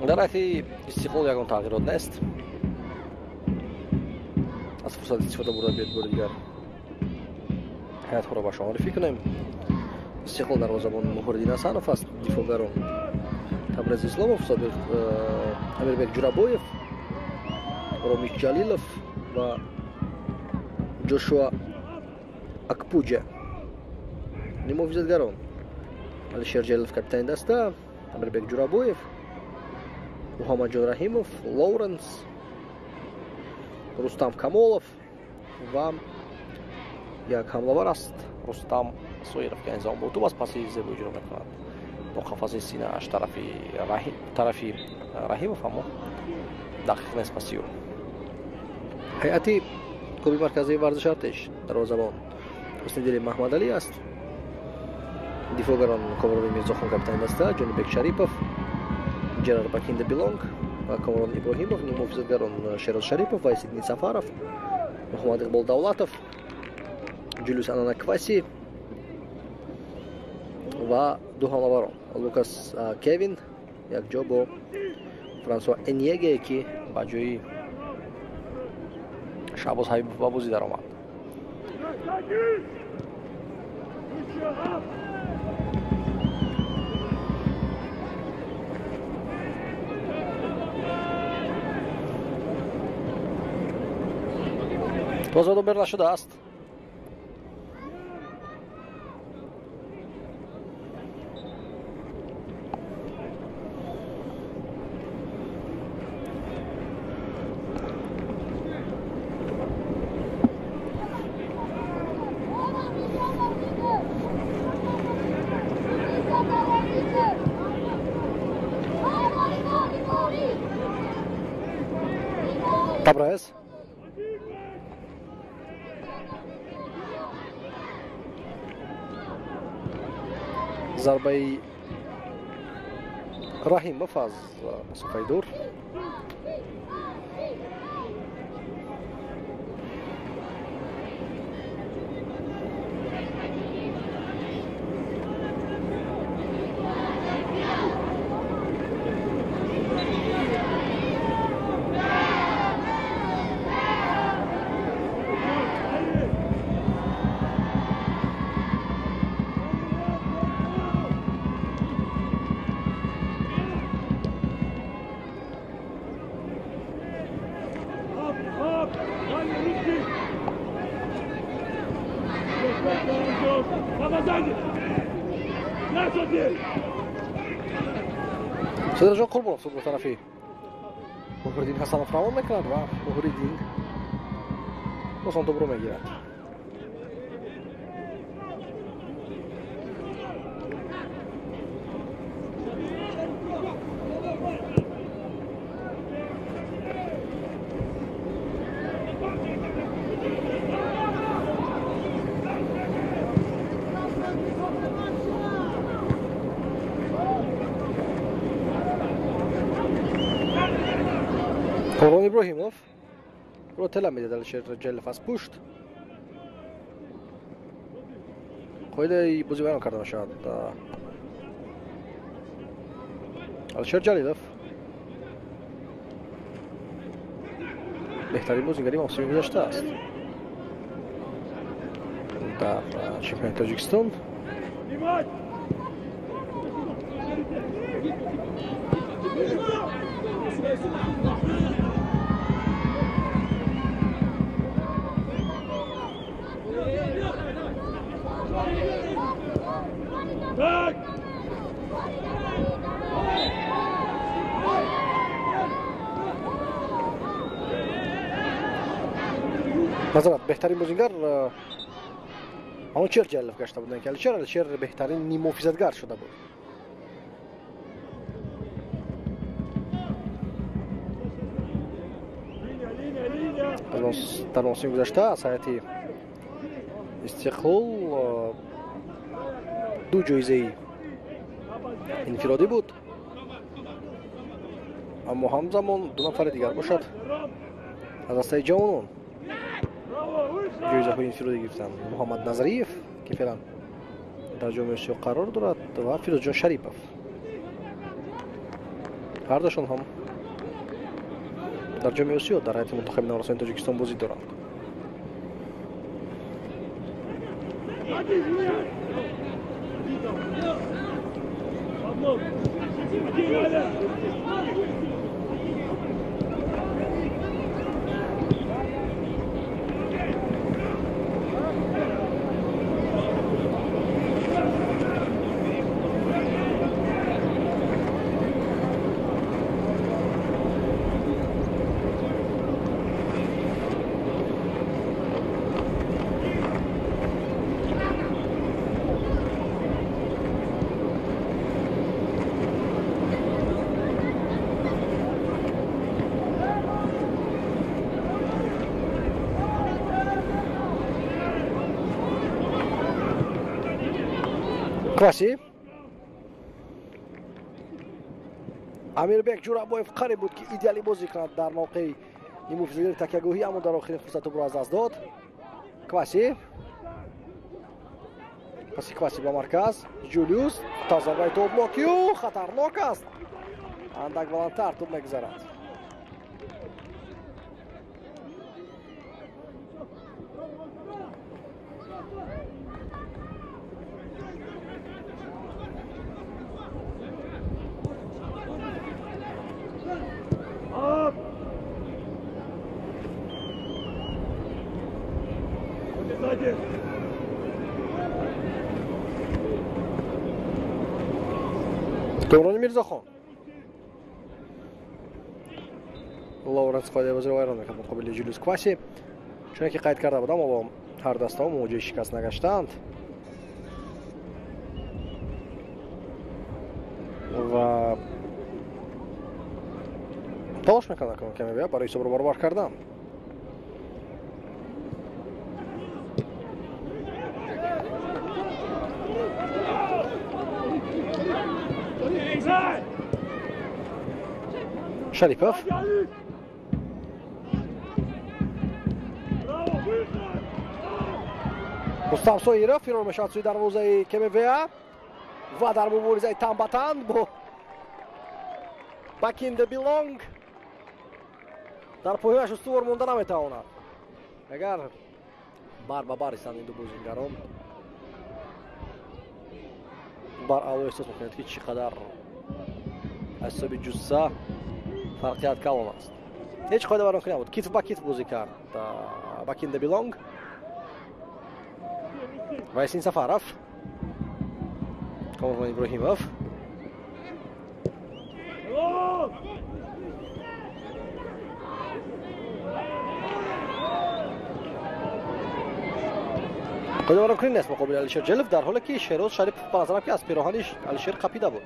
Дар ҳайати Истиқлол ягон тағйирот нест. Аз фурсат истифода бурда биёд бори дигар ҳайатҳоро ба шумо муаррифӣ кунем. Истиқлол дарвозабон Муҳриддин Ҳасанов аст, дифоъгарон Табрез Исломов, собиқ Амирбек Ҷурабоев, Ромиш Ҷалилов ва Ҷошуа Акпуҷа. Нимуҳофизатгарон Алишер Ҷалилов, капитани даста, Амирбек Ҷурабоев, Муҳаммадҷон Раҳимов, Лоуренс, Рустам Камолов ва як ҳамлавар аст Рустам Соиров, ки ин замон бо тӯб аз паси зебо иҷро мекунад бо қафаси синааш тарафи Раҳимов, аммо дақиқ нест паси ӯ. Ҳайати клуби марказии варзиши Артиш дарвозабон Ҳусниддини Маҳмадалӣ аст, дифоъгарон Комрон Мирзохон, капитани даста, Ҷонибек Шарипов, Ҷерар Бакинда Билонг ва Комрон Иброҳимов, нимуҳофизатгарон Шероз Шарипов ва Исиддин Сафаров, Муҳаммад Иқбол Давлатов, Ҷулиус Ананакваси ва ду ҳамлаварон Лукас Кевин якҷо бо Франсуа Эньеге, ки ба ҷои Шаҳбоз Ҳабибов ба бозӣ даромад. Тоза добер нашудааст. Табрез. Зарбаи Раҳимов аз масофаи дур. Сидарҷон Қурбонов тӯбро тарафи Муҳриддин Ҳасанов равон мекунад ва Муҳриддин осон тӯбро мегирад. Комрон Иброҳимов ро тела медиҳад Алишер Ҷалилов аз пушт. Қоидаи бозӣ вайрон карда мешавад. Алишер Ҷалилов беҳтарин бозигари мавсими гузашта аст дар чемпионати Тоҷикистон. Назарат, беҳтарин бозингар Манучер Ҷалилов гашта буд, ки Алишер беҳтарин ниммуҳофизатгар шуда буд. Дар мавсими гузашта аз ҳайати Истиқлол ду ҷоизаи инфиродӣ буд, аммо ҳамзамон ду нафари дигар бошад аз дастаи ҷавонон ҷоизаҳои инфиродӣ гирифтанд. Муҳаммад Назариев, ки феълан дар ҷоми Осиё қарор дорад, ва Фирӯзҷон Шарипов. Ҳардушон ҳам дар ҷоми Осиё дар ҳайати мунтахаби наврасони Тоҷикистон бозӣ доранд. Кваси. Амирбек Ҷурабоев қариб буд, ки идеалӣ бозӣ кунад дар мавқеи ниммуҳофизатгари такягоҳӣ, аммо дар охирин фурсат тӯбро аз даст дод. Кваси. Паси Кваси ба марказ. Ҷулиус та зарбаи тобнокию хатарнок аст. Андак баландтар тӯб мегузарад. Комрони Мирзохон. Лоуренс қоидаи бозиро вайрон мекард муқобили Ҷулиус Кваси. Чуне ки қайд карда будам, ҳоло ҳар дастаҳо мувоҷиҳи шикаст нагаштаанд ва талош мекунанд каме бия барои ҳисобро баробар кардан. Шарипов. Рустам Соиров фирор мешавад сӯи дарвозаи КМВА ва дар муборизаи тан ба тан бо Бакинде Билонг дар пойҳояш устувор монда наметавонад. Агар бар ба бар истанд ин ду бозингарон, баръало эҳсос мекунед, ки чӣ қадар аз ҳисоби ҷусса фарқият калон аст. Ҳеҷ қоида вайронкунӣ набуд. Китф ба китф бозӣ кард Бакинде Билонг. Вайсин Сафаров, Комрон Иброҳимов. Қоида вайронкунӣ нест муқобили Алишер Ҷелов, дар ҳоле ки Шероз Шарипов ба назарам ки аз пироҳани Алишер қапида буд.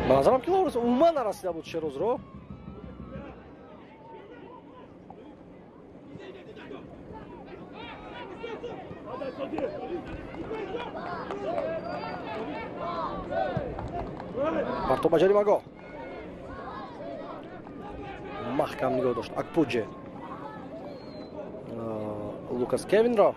Ба назарам ки Лоуренс умуман нарасида буд Шерозро. Партоб ба ҷаримагоҳ. Маҳкам нигоҳ дошт Акпуҷе. Лукас Кевинро.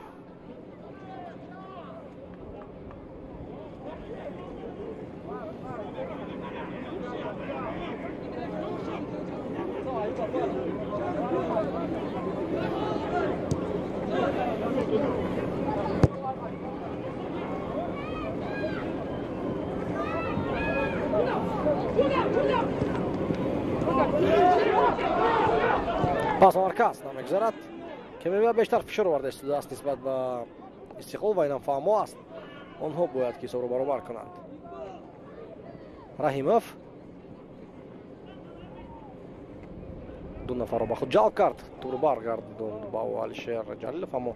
Пас марказ намегузарад. КМВ бештар фишор оварда истодааст нисбат ба Истиқлол ва инам фаҳмо аст. Онҳо бояд ки ҳисобро баробар кунанд. Раҳимов ду нафарро ба худ ҷалб кард, тур баргардонд ба Алишер Ҷалилов, аммо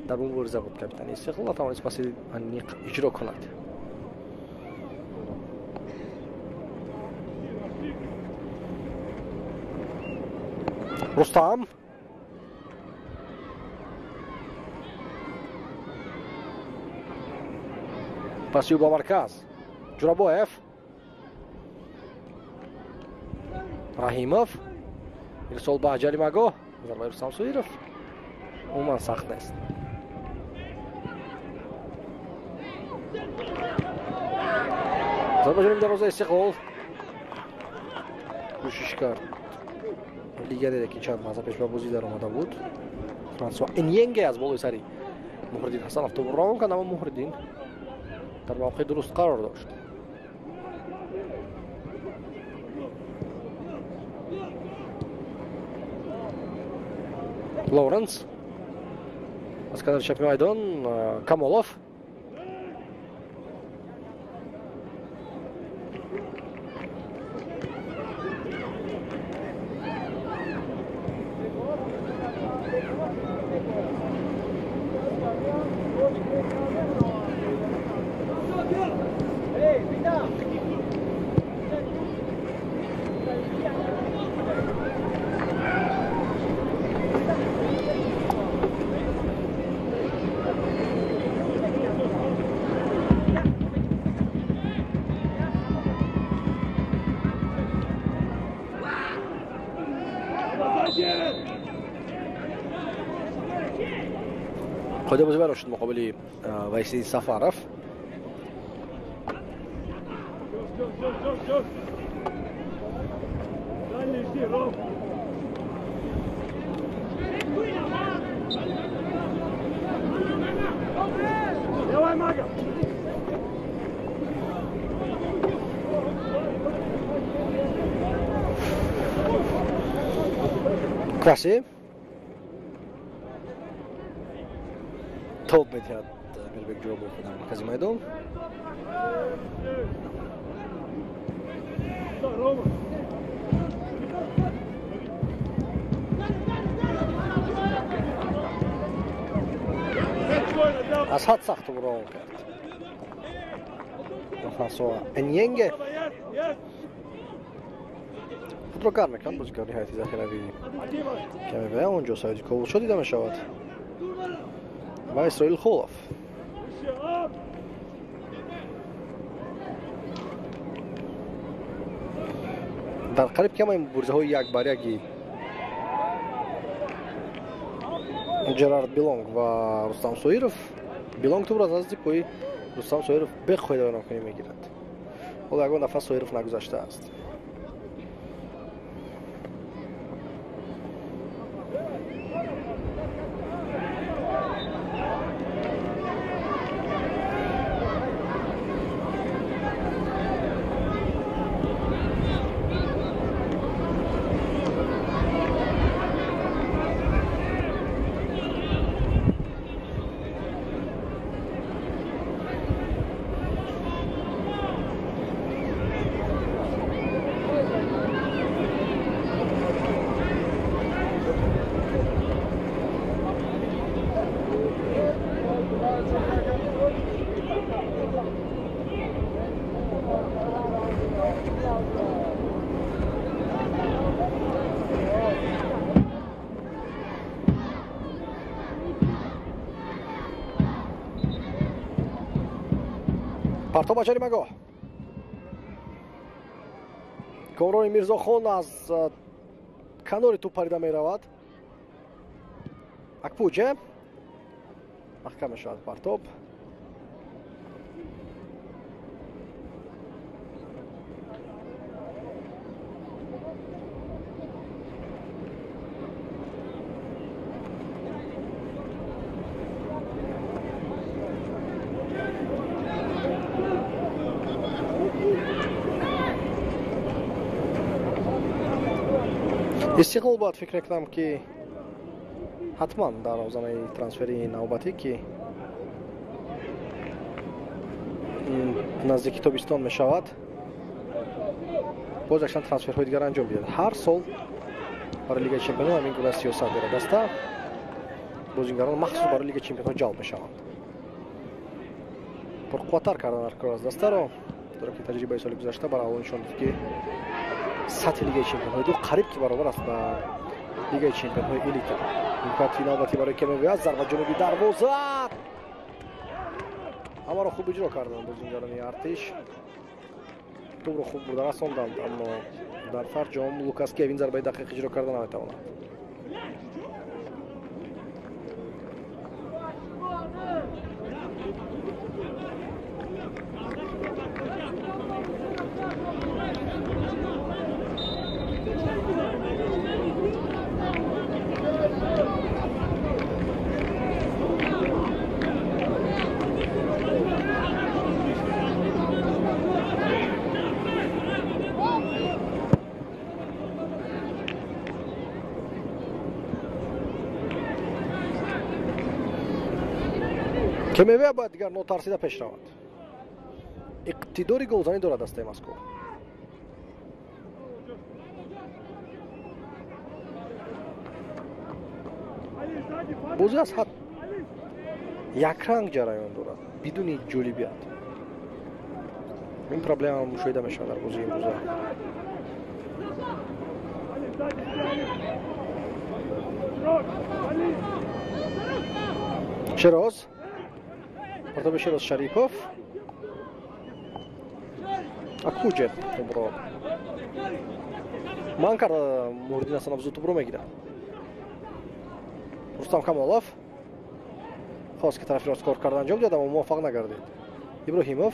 дар мубориза буд капитани Истиқлол, натавонист паси аниқ иҷро кунад. Рустам паси ба марказ, Ҷурабоев, Раҳимов, ирсол ба ҷаримагоҳ, зарбаи Рустам Соиров умуман сахт нест. Зарба ҷониби дарвозаи Истиқлол кӯшиш кард лигионере ки чанд лаҳза пеш ба бозӣ даромада буд, Франсуа Эньенге аз болои сари Муҳриддин Ҳасанов тӯбро равон кард, аммо Муҳриддин дар мавқеи дуруст қарор дошт. Лоуренс аз канори чапи майдон, Камолов, қоида бозӣ вайрон шуд муқобили Вайсиддин Сафаров. Кваси тоб медиҳад Амирбек Ҷурабоев дар маркази майдон. Аз ҳад сахт тӯбро равон кард Франсуа Эньенге. Худро гарм мекунад бозигари ҳайати захиравии КМВ. Он ҷо Саиди Ковулшо дида мешавад ва Исроил Холов. Дар қариб ки ҳамаи муборизаҳои як бар яки Ҷерард Билонг ва Рустам Соиров, Билонг тӯбро аз назди пои Рустам Соиров беқоида вайронкунӣ мегирад. Ҳоло ягон дафъа Соиров нагузаштааст. Партоб ба ҷаримагоҳ. Комрони Мирзохон аз канори тӯб парида меравад. Акпуҷе Маҳкам мешавад партоб. Истиқлол бояд фикр кунам, ки ҳатман дар озанаи трансферии навбатӣ, ки наздики тобистон мешавад, боз якчанд трансферҳои дигар анҷом диҳад. Ҳар сол барои Лигаи чемпионҳо ҳамин гуна сиёсат дорад даста. Бозингарон махсус барои Лигаи чемпионҳо ҷалб мешаванд. Пурқувваттар кардан дар кор аст дастаро, зеро ки таҷрибаи соли гузашта бар аввал нишон дод, ки сатҳи Лигаи чемпионҳои ду қариб ки баробар аст ба Лигаи чемпионҳои элита. Имкониятӣ навбатӣ барои КМВ, зарба ҷануби дарвоза. Ҳамаро хуб иҷро карданд бозингарони Артиш, тӯбро хуб бурда расонданд, аммо дар фарҷом Лукас Кевин зарбаи дақиқ иҷро карда наметавонад. КМВ бояд дигар нотарсида пеш равад. Иқтидори голзанӣ дорад дастаи мазкур. Бозӣ аз ҳад якранг ҷараён дорад, бидуни ҷолибият. Ин проблема мушоҳида мешавад дар бозии имрӯза. Шероз, партоби Шероз Шарипов. Акуҷе тӯбро ман карда, Муҳриддин Ҳасанов зуд тӯбро мегирад. Рустам Камолов хост, ки тарафи рост кор карда анҷом диҳад, аммо муваффақ нагардид. Иброҳимов,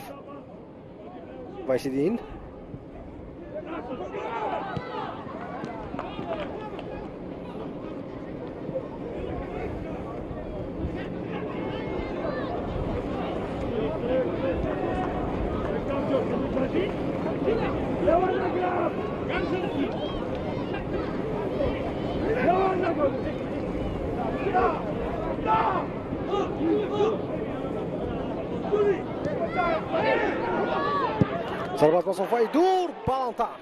Вайсиддин. Зарба аз масофаи дур, баландтар.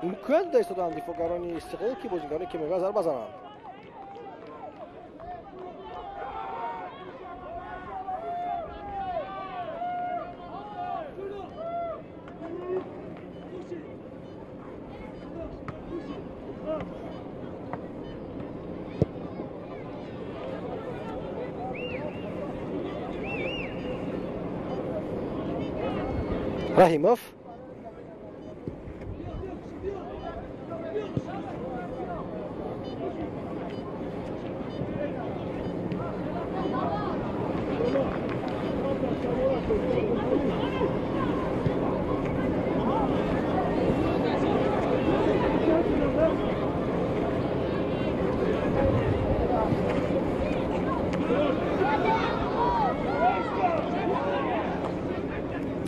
Имкон дода истоданд дифоъгарони Истиқлол, ки бозингарони КМВ зарба зананд. Раҳимов,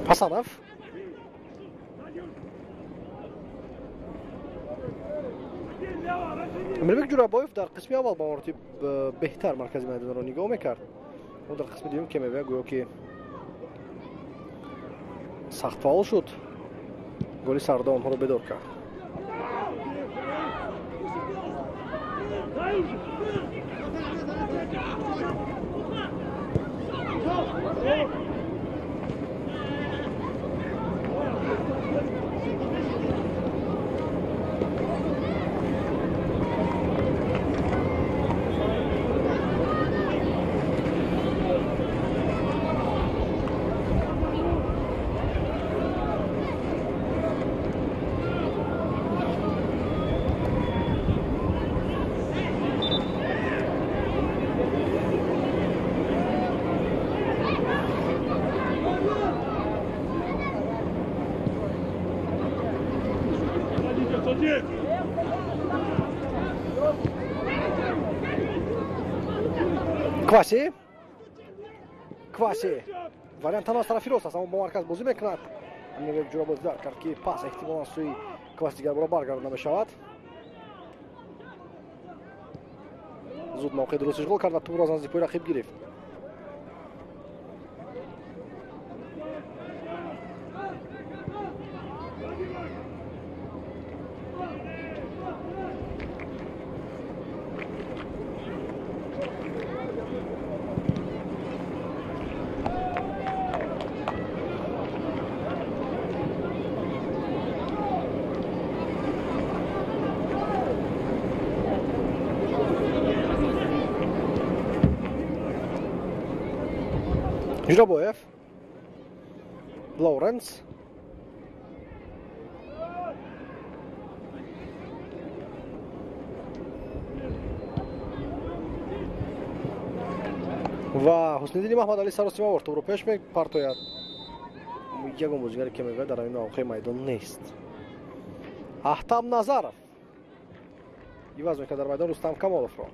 Ҳасанов. Амирбек Ҷурабоев дар қисми аввал ба маротиб беҳтар маркази майдонро нигоҳ мекард. Ӯ дар қисми дуюм КМВ гӯё ки сахт фаъол шуд, голи сарда онҳоро бедор кард. Кваси. Кваси. Вариант танҳо аз тарафи рост аст, аммо бо марказ бозӣ мекунад. Амирбек Ҷурабоев дарк кард, ки пас эҳтимолан сӯи Кваси дигар бора баргардонда мешавад. Зуд мавқеи дуруст ишғол кард ва тӯбро аз назди пои рақиб гирифт. Ҷурабоев, Лоуренс, ва Ҳусниддини Маҳмадалӣ саросимавор тӯбро пеш мепартояд. Ягон бозигаре ки мегӯяд дар ҳамин мавқеи майдон нест. Аҳтам Назаров иваз мекард дар майдон Рустам Камоловро.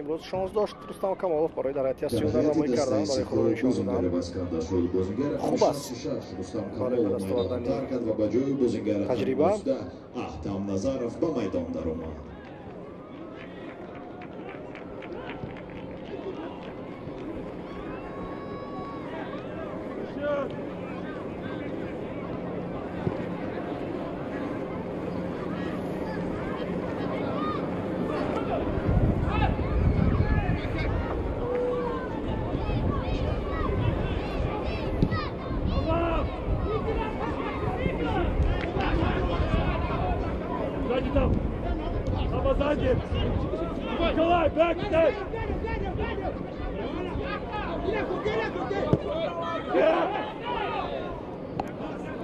Имрӯз шонс дошт Рустам Камолов барои дар ҳайати асосӣ намоӣ кардан, барои худро нишон додан. Хуб аст барои ба даст овардани таҷриба. Аҳтам Назаров ба майдон даромад.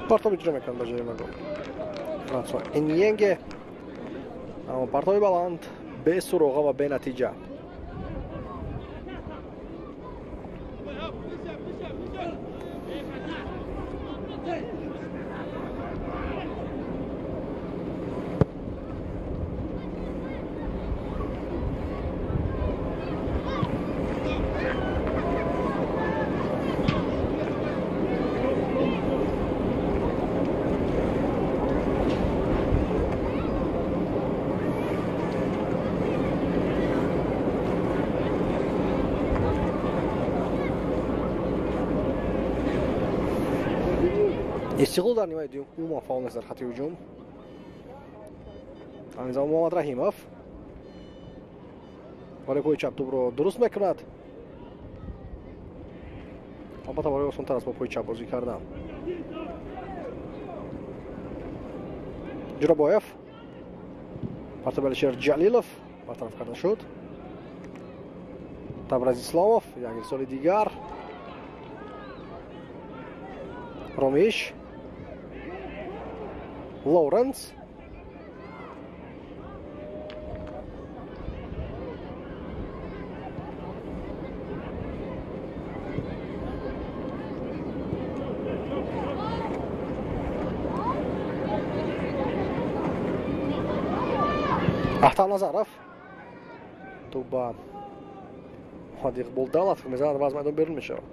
Партоб иҷро мекунад ба ҷои магол Франсуа Эньенге, аммо партоби баланд бесуроға ва бенатиҷа. Истиқлол дар нимаи дуюм умуман фаъол нест дар хати ҳуҷум. Ҳамин замон Муҳаммад Раҳимов барои пои чап тӯбро дуруст мекунад. Албатта барои осонтар аст бо пои чап бозӣ кардан. Ҷурабоев, партоби Алишер Ҷалилов бартараф карда шуд. Табраз Исломов як ирсоли дигар. Ромиш, Лоуренс, Аҳтам Назаров тӯб ба Муҳаммад Иқбол Давлатов мезанад ва аз майдон берун мешавад.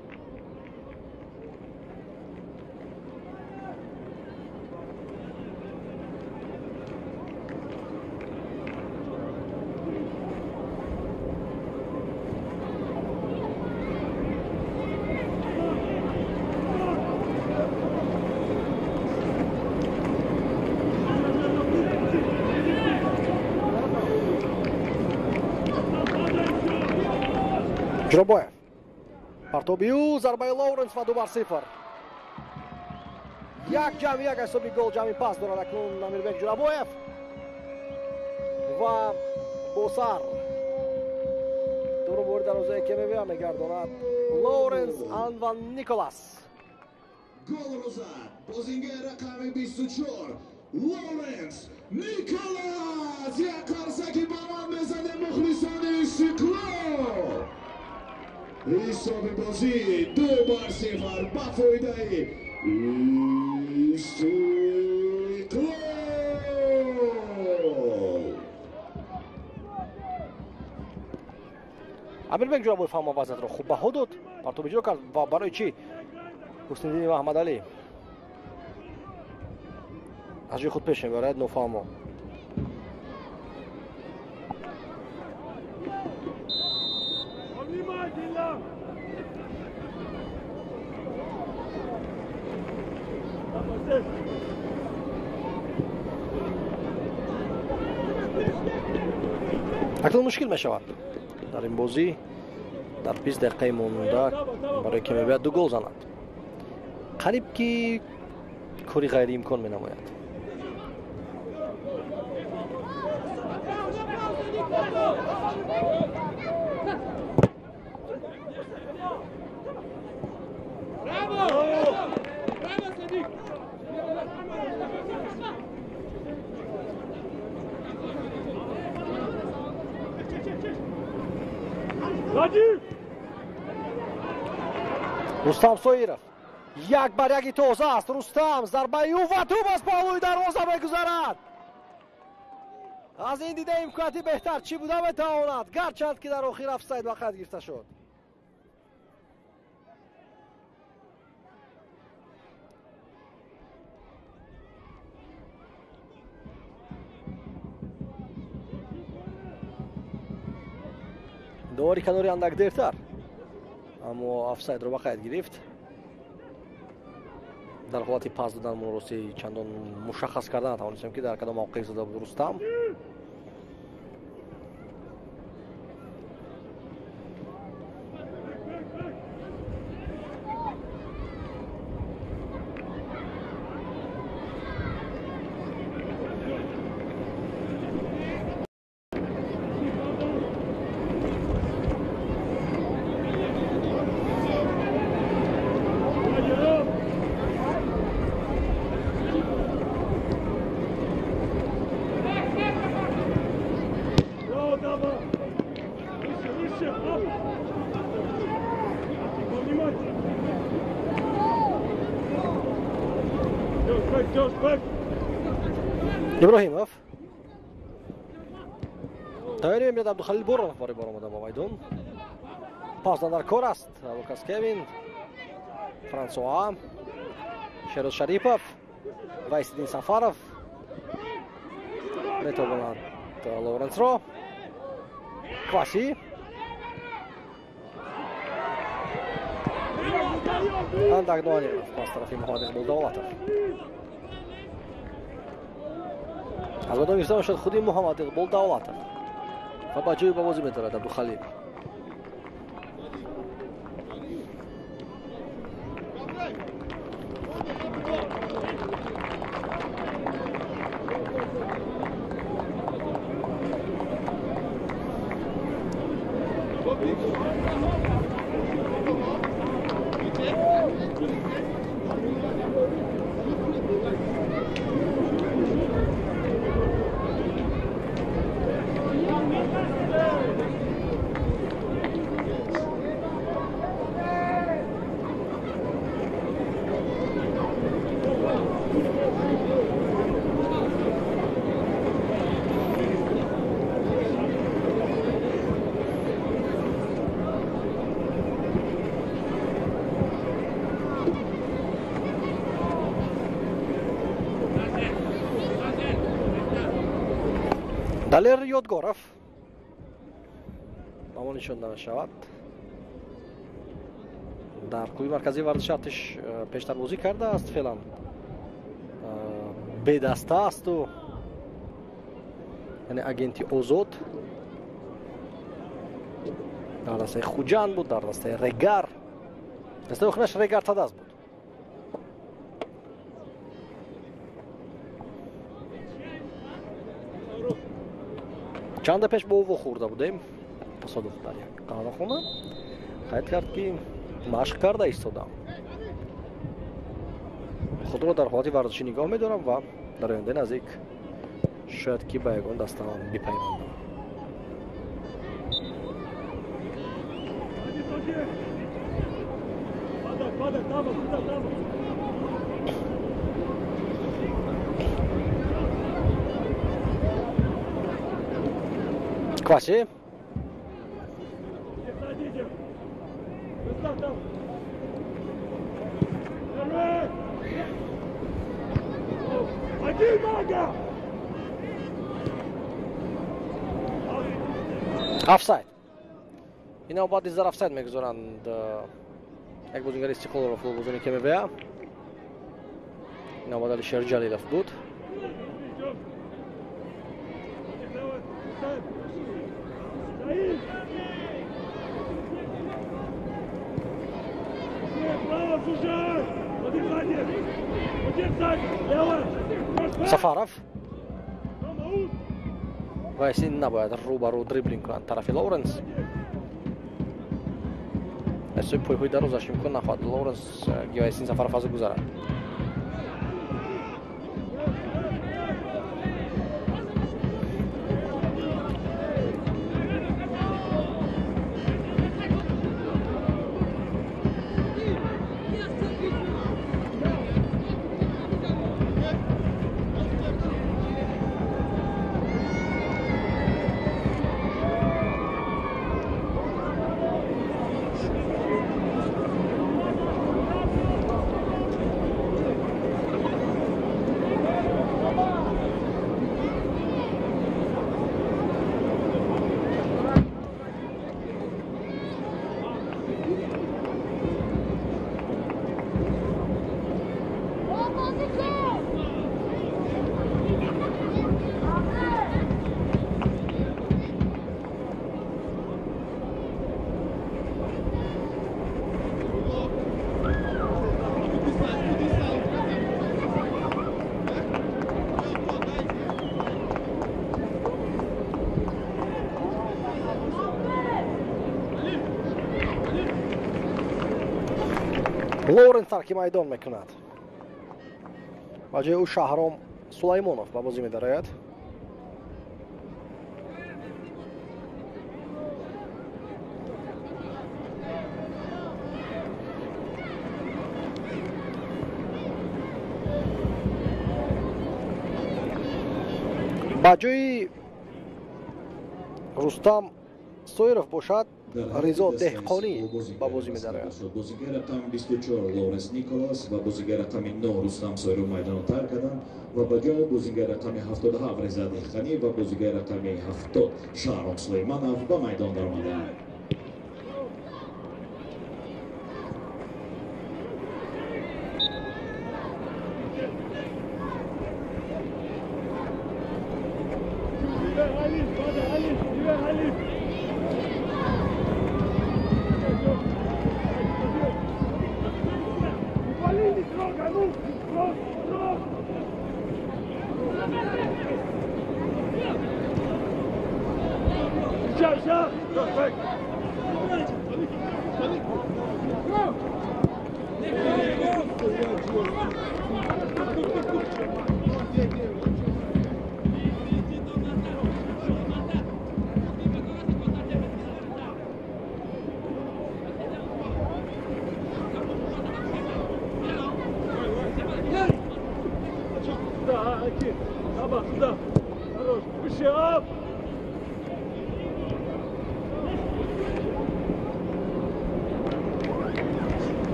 Ҷурабоев, партоби ӯ, зарбаи Лоуренс ва 2-0. 1-1 ҳисоби гол, ҷамъи пас дорад акнун Амирбек Ҷурабоев ва бо сар тӯбро ворид дарвозаи КМВ мегардонад Лоуренс Анван Николас. Голро зад бозингар рақами 24 Лоуренс Николас. Як қарсаки баланд мезанем мухлисони Истиқлол. Ҳисоби бозӣ 2-0 ба фоидаи Истиқлол. Амирбек Ҷӯрабоев ҳама вазъиятро хуб баҳо дод, партоб иҷро кард ва барои чӣ Ҳусниддини Маҳмадалӣ аз ҷои худ пеш мебарад нофаҳмо. Акнун мушкил мешавад дар ин бозӣ дар 20 дақиқаи монда барои ки мебояд 2 гол занад. Қариб ки кори ғайриимкон менамояд. Рустам Соиров як бар яки тоза аст. Рустам зарбаи ӯ ва тӯб аз паҳлӯи дарвоза мегузарад. Аз ин дида имконияти беҳтар чӣ буда метавонад, гарчанд ки дар охир офсайд ба қайд гирифта шуд. Довари канори андак дертар, аммо офсайдро ба қайд гирифт. Дар ҳолати пас додан муросӣ чандон мушаххас карда натавонистем ки дар кадом мавқеъ зада буд Рустам. Иброҳимов тайёрӣ мебинад. Абдухалил Боронов барои баромадан ба майдон. Пас дар кор аст Лукас Кевин, Франсуа, Шероз Шарипов, Вайсиддин Сафаров метавонад Лоренсро. Кваси андак Ноаниров пас тарафи Муҳаммад Иқбол Давлатов. Аз майдон гирифта мешавад худи Муҳаммад Иқбол Давлатов ва ба ҷои ба бозӣ медорад Абдухалил. Далер Ёдгоров ба мо нишон намешавад. Дар клуби марказии варзиши Артиш пештар бозӣ кардааст, феълан бедаста асту, яъне агенти озод. Дар дастаи Хуҷанд буд, дар дастаи Регар, дастаи охираш Регар Тадаз буд. Чанде пеш бо ӯ вохӯрда будем тасодуф дар як қаҳвахона. Қайд кард ки машқ карда истодам, худро дар ҳолати варзишӣ нигоҳ медорам ва дар ояндаи наздик шояд ки ба ягон дастаам бипайвандам. Кваси. Офсайд. Ин навбат низ дар офсайд мегузоранд. Як бозигари Истиқлолро футболбозони КМВА. Ин навбат Алишер Ҷалилов буд. Сафаров. Вайсин набояд рӯ ба рӯ дриблинг кунанд тарафи Лоуренс. Аз сӯи пойҳои дарозаш имкон нахоҳад Лоуренс Вайсин Сафаров аз ӯ гузарад. Лоуренс тарки майдон мекунад. Ба ҷои ӯ Шаҳром Сулаймонов ба бозӣ медарояд. Ба ҷои Рустам Соиров бошад Ризо Деҳқонӣ ба бозӣ медарояд. Бозигари рақами 24 Лоуренс Николас ва бозигари рақами 9 Рустам Соиров майдонро тарк карданд ва ба ҷои бозигари рақами 77 Ризо Деҳқонӣ ва бозигари рақами 70 Шаҳром Сулаймонов ба майдон даромаданд.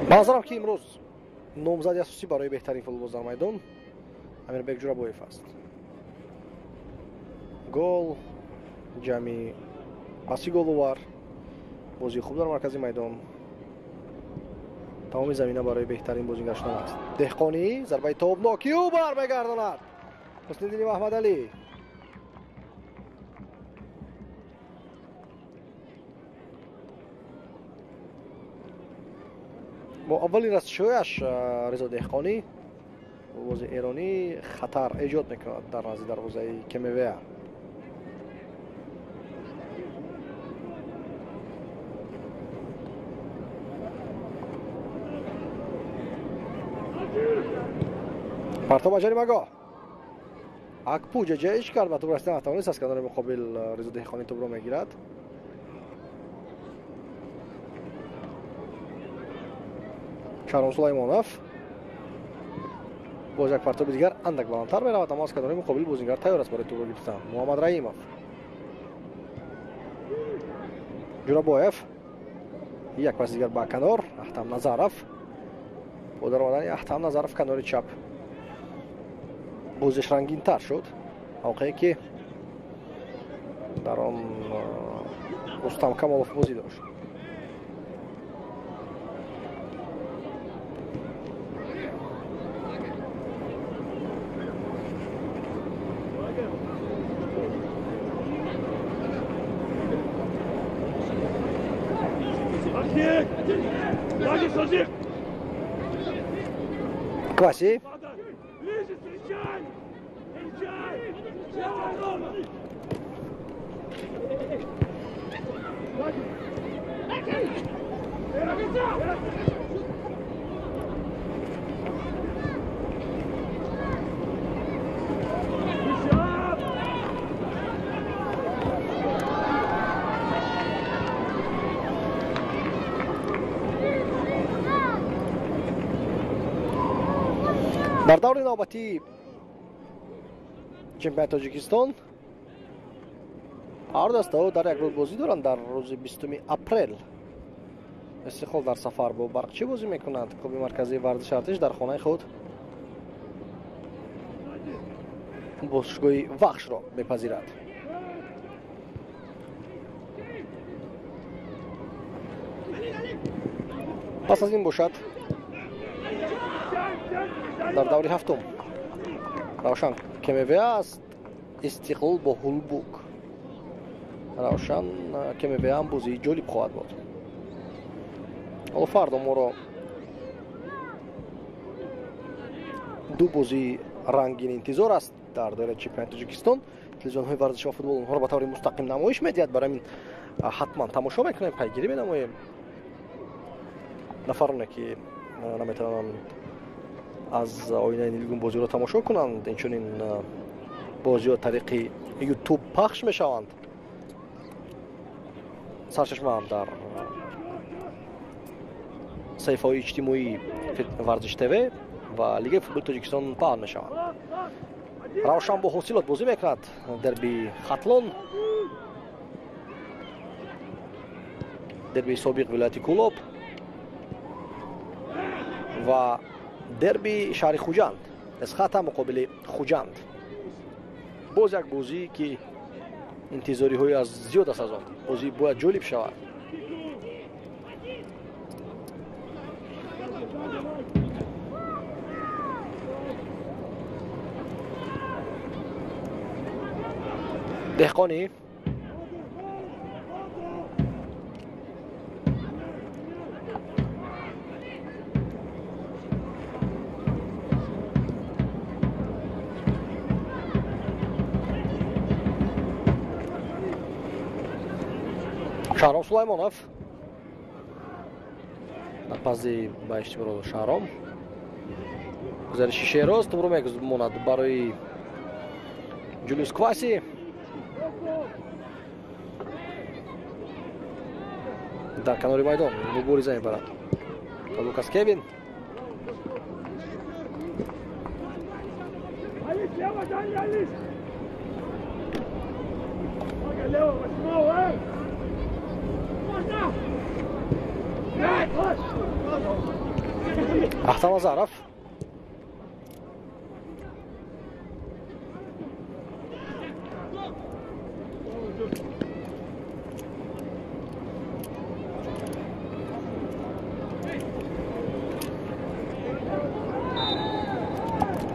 Ба назарам ки имрӯз номзади асосӣ барои беҳтарин футболбоз дар майдон Амирбек Ҷурабоев аст. Гол, ҷамъи паси головар, бозии хуб дар маркази майдон. Тамоми замина барои беҳтарин бозингар шудан аст. Деҳқонӣ зарбаи тобноки ӯ бармегардонад. Ҳусниддини Маҳмадалӣ. Бо аввалин расишҳояш Ризо Деҳқонӣ бози эронӣ хатар эҷод мекунад дар назди дарвозаи КМВА. Партоб ба ҷаримагоҳ. Акпу ҷаҷаиш кард ва тӯб расидан натавонист. Аз канори муқобил Ризо Деҳқонӣ тӯбро мегирад. Шаҳром Сулаймонов. Боз як партоби дигар андак баландтар меравад, аммо аз канори муқобил бозингар тайёр аст барои тӯбро гирифтан. Муҳаммад Раҳимов. Ҷурабоев. Як пас дигар ба канор. Аҳтам Назаров. Бо даромадани Аҳтам Назаров канори чап бозиш рангинтар шуд. Мавқее ки дар он Рустам Камолов бозӣ дошт. Кваси. Дар даври навбатии чемпионати Тоҷикистон ҳар дастаҳо дар як рӯз бозӣ доранд. Дар рӯзи 20 апрел Истиқлол дар сафар бо Барқчӣ бозӣ мекунад. Клуби марказии варзиши Артиш дар хонаи худ бошгоҳи Вахшро мепазирад. Пас аз ин бошад дар даври ҳафтум Равшан КМВ аст, Истиқлол бо Ҳулбук. Равшан КМВ ҳам бозии ҷолиб хоҳад буд. Ҳоло фардо моро ду бозии рангин интизор аст дар доираи чемпионати Тоҷикистон. Телевизионҳои варзиши ва футбол онҳоро ба таври мустақим намоиш медиҳад. Барои ҳамин ҳатман тамошо мекунем, пайгирӣ менамоем. Нафароне ки наметавонанд аз оинаи нилгун бозиро тамошо кунанд, инчунин бозиҳо тариқи ютуб пахш мешаванд. Сарчашмаам дар саҳифаҳои иҷтимоии Варзиш ТВ ва Лигаи футболи Тоҷикистон паҳн мешаванд. Равшан бо Ҳосилот бозӣ мекунад. Дерби Хатлон, дерби собиқ вилояти Кӯлоб ва дерби шаҳри Хуҷанд, Эсхата муқобили Хуҷанд. Боз як бозӣ ки интизориҳои аз зиёд аст аз он. Бозӣ бояд ҷолиб шавад. Деҳқонӣ Шаҳром Сулаймонов дар пазди ба иштиборо Шаҳром гузариши Шероз тӯбро мемонад барои Ҷулиус Кваси. Дар канори майдон мубориза мебарад Лукас Кевин. Аҳтам Назаров.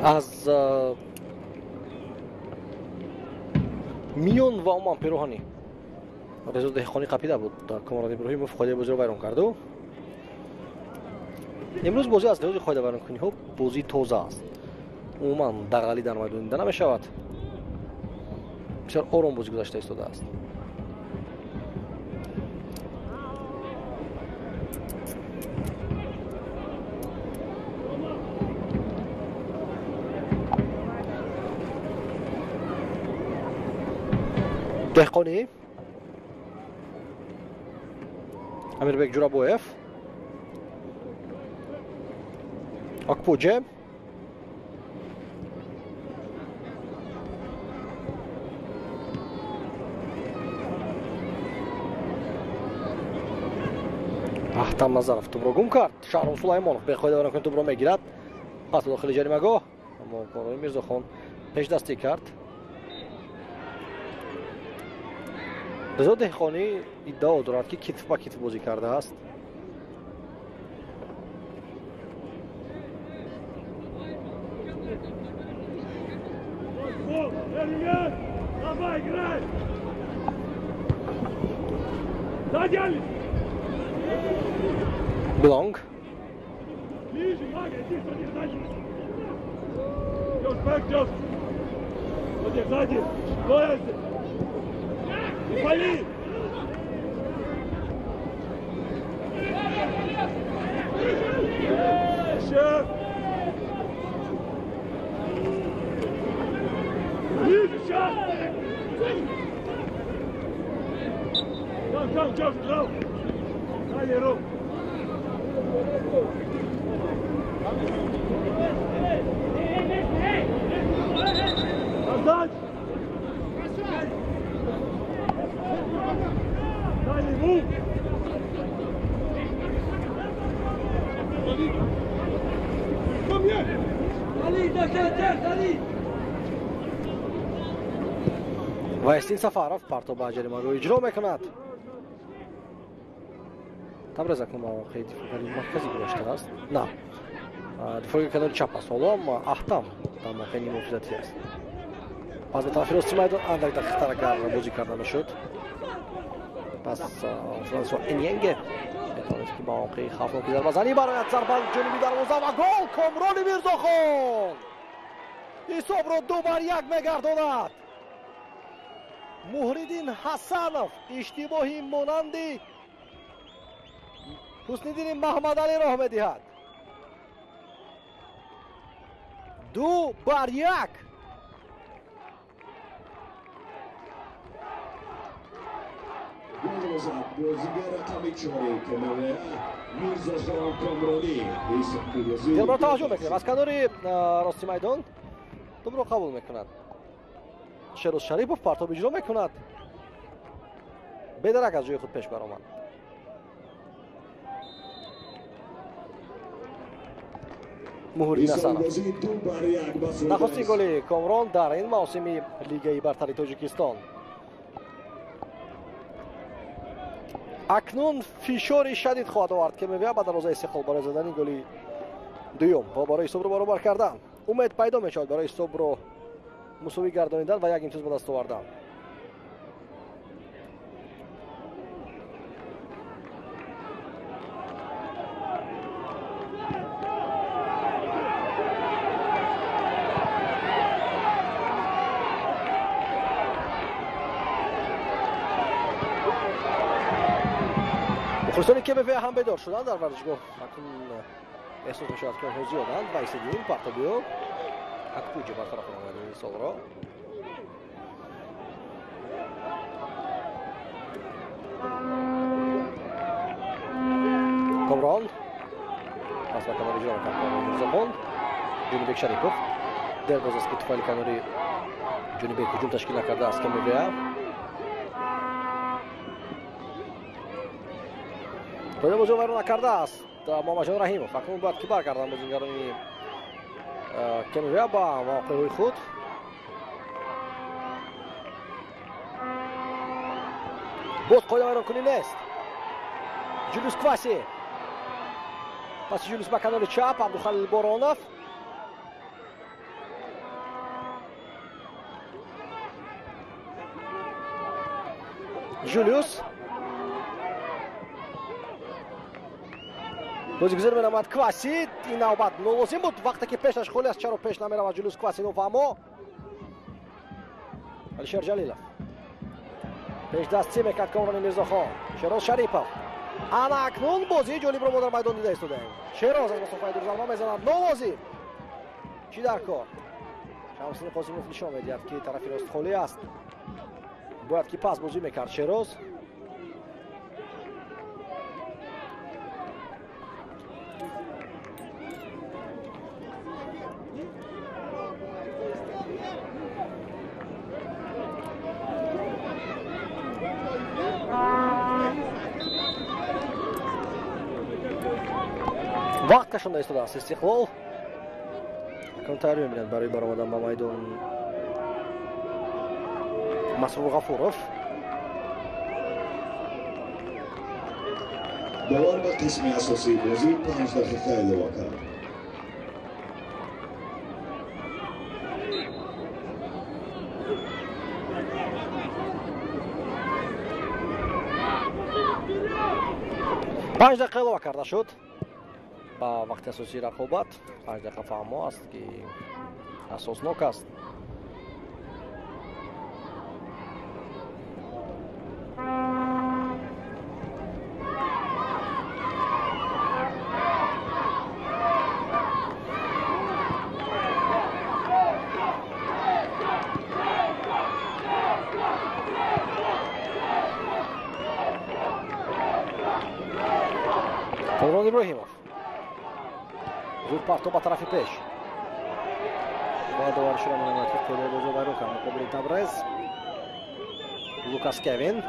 Аз миён ва умуман пироҳани Резо Деҳқонӣ қапида буд. Комрон Иброҳимов қоидаи бозиро вайрон карду. Имрӯз бозӣ аз лиҳози қоидавайронкуниҳо бозии тоза аст. Умуман дағалӣ дар майдон дида намешавад. Бисёр ором бозӣ гузашта истодааст. Деҳқонӣ, Амирбек Ҷурабоев, Акпуҷе, Ахтам Назаров тӯбро гум кард. Шаҳром Сулаймонов беқоида вайронкунӣ тӯбро мегирад. Пас ба дохили ҷаримагоҳ, аммо Комрони Мирзохон пешдастӣ кард. Резо Деҳқонӣ иддао дорад, ки китф ба китф бозӣ кардааст. Билонг. Вайсин Сафаров партоб ба ҷаримагоҳ иҷро мекунад. Табрез акнун ба мавқеи дифоъгари марказӣ гузоштааст. На, дифоъи канори чап аст. Ҳоло Ахтам дар мавқеи нимҳофизатӣ аст. Пас ба тарафи рости майдон андак дақиқтар агар бозӣ карда мешуд. Пас Франсуа Эньенге метавонист, ки ба мавқеи хавфноки зарбазанӣ барояд. Зарба ҷониби дарвоза ва гол! Комрони Мирзохон ҳисобро 2-1 мегардонад. Муҳриддин Ҳасанов иштибоҳи монанди Ҳусниддини Маҳмадалӣ роҳ медиҳад. 2-1. Бозигар рақами 4 КМВА Мирзохон Комронӣ. Дилбро таваҷҷӯҳ мекунем. Аз канори рости майдон тӯбро қабул мекунад. Шероз Шарипов партоб иҷро мекунад. Бедарак аз ҷои худ пеш баромад. Муҳриддин Ҳасанов. Нахустин голи Комрон дар ин мавсими Лигаи бартари Тоҷикистон. Акнун фишори шадид хоҳад овард КМВА ба дарвозаи Истиқлол барои задани голи дуюм ва барои ҳисобро баробар кардан. Умед пайдо мешавад барои ҳисобро мусовӣ гардонидан ва як имтиёз ба даст овардан. Мухлисони КМВА ҳам бедор шуданд дар варзишгоҳ. Акнун эҳсос мешавад, ки онҳо зиёданд. Вайсидин партобиё Акпуҷи бартараф намояд ин солро. Комрон пас ба канори иҷро мекард Комрон Мирзохон. Ҷунибек Шарипов дербоз аст, ки туфайли канори Ҷунибек ҳуҷум ташкил накардааст КМВА. Қоида бозиро вайрон накардааст Муҳаммадҷон Раҳимов. Акнун бояд ки баргарданд бозигарони КМВА ба мавқеъҳои худ. Боз қоида вайронкунӣ нест. Ҷулюс Кваси. Паси Ҷулюс ба канори чап Абдухалил Боронов. Ҷулюс бозигузор менамояд Кваси. Ин навбат нолозим буд, вақте ки пешаш холӣ аст, чаро пеш намеравад Ҷулюс Кваси нофаҳмо. Алишер Ҷалилов пешдастӣ мекард Комрони Мирзохон. Шероз Шарипов. Ана акнун бозии ҷолибро мо дар майдон дида истодаем. Шероз аз масофаи дур зарба мезанад. Нолозим. Чӣ дар кор? Шамсиддин Қосимов нишон медиҳад, ки тарафи рост холӣ аст. Бояд ки пас бозӣ мекард Шероз. Вақт кашонда истодааст Истиқлол. Акнун тайёр мебинад барои баромадан ба майдон Масрур Ғафуров. Довар ба қисми асосии бозӣ 5 дақиқа илова кард. Панҷ дақиқа илова карда шуд ба вақти асосии рақобат. 5 дақиқа фаҳмо аст, ки асоснок аст. Комрон Иброҳимов зуд партоб ба тарафи пеш ва доваришро менамояд, ки қоидаи бозиро вайрон кард муқобили Табрез. Лукас Кевин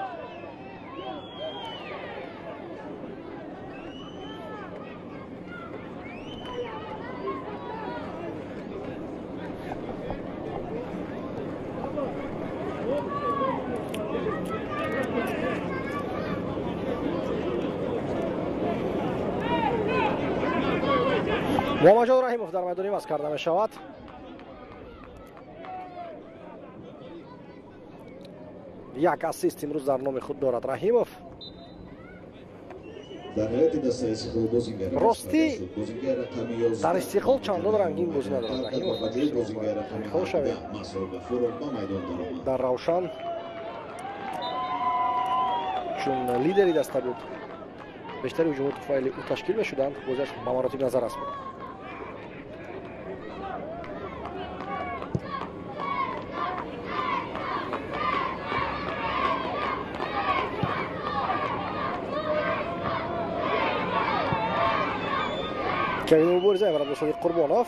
Муҳаммадҷон Раҳимов дар майдон иваз карда мешавад. Як ассист имрӯз дар номи худ дорад Раҳимов. Ростӣ дар Истиқлол чандон рангин бозӣ надорад Раҳимов. Шавед дар Равшан чун лидери даста буд, бештари ҳуҷумот туфайли ӯ ташкил мешуданд, бозиаш ба маротиб назаррас буд. Кевин мубориза мебарад бо Содиқ Қурбонов.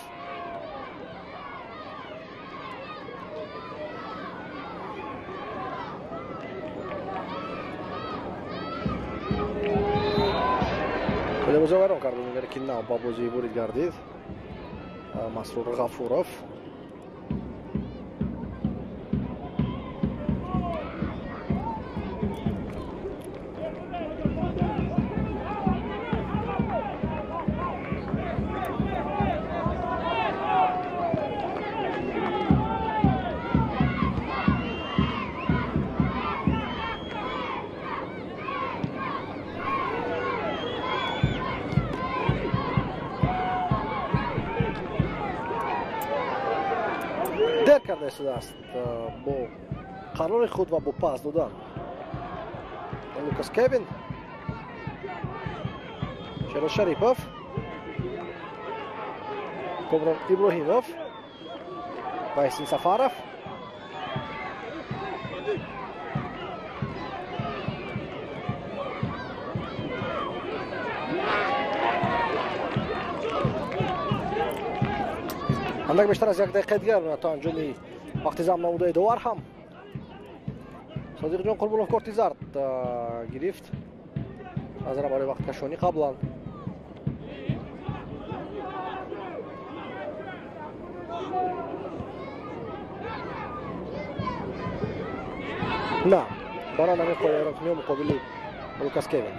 Бозиро вайрон кард бозигаре, ки нав ба бозӣ ворид гардид, Масрур Ғафуров. Дер карда истодааст бо қарори худ ва бо пас додан Лукас Кевин. Шероз Шарипов, Комрон Иброҳимов, Вайсин Сафаров. Андак бештар аз як дақиқаи дигар то анҷоми вақти зам намудаи довар ҳам Содиқҷон Қурбонов корти зард гирифт, назарам барои вақткашонӣ қаблан. На, бара намехоҳад вайронкунӣ муқобили Лукас Кевин.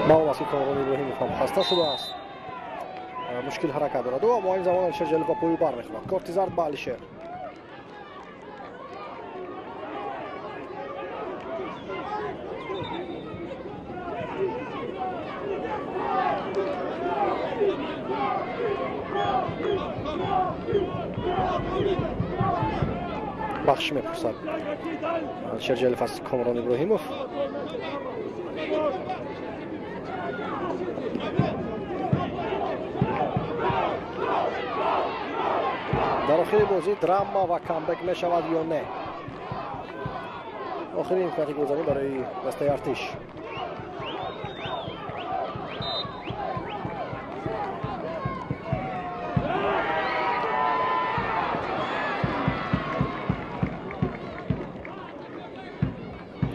Маълум аст, ки Комрон Иброҳимов ҳам хаста шудааст, мушкил ҳаракат дорад ӯ, аммо ин замон Алишер Ҷалилов ба пои бар мехӯрад. Корти зард ба Алишер. Бахшиш мепурсад Алишер Ҷалилов аз Комрон Иброҳимов. Дар охири бозӣ драма ва камбек мешавад ё не? Охири имконияти голзанӣ барои дастаи Артиш.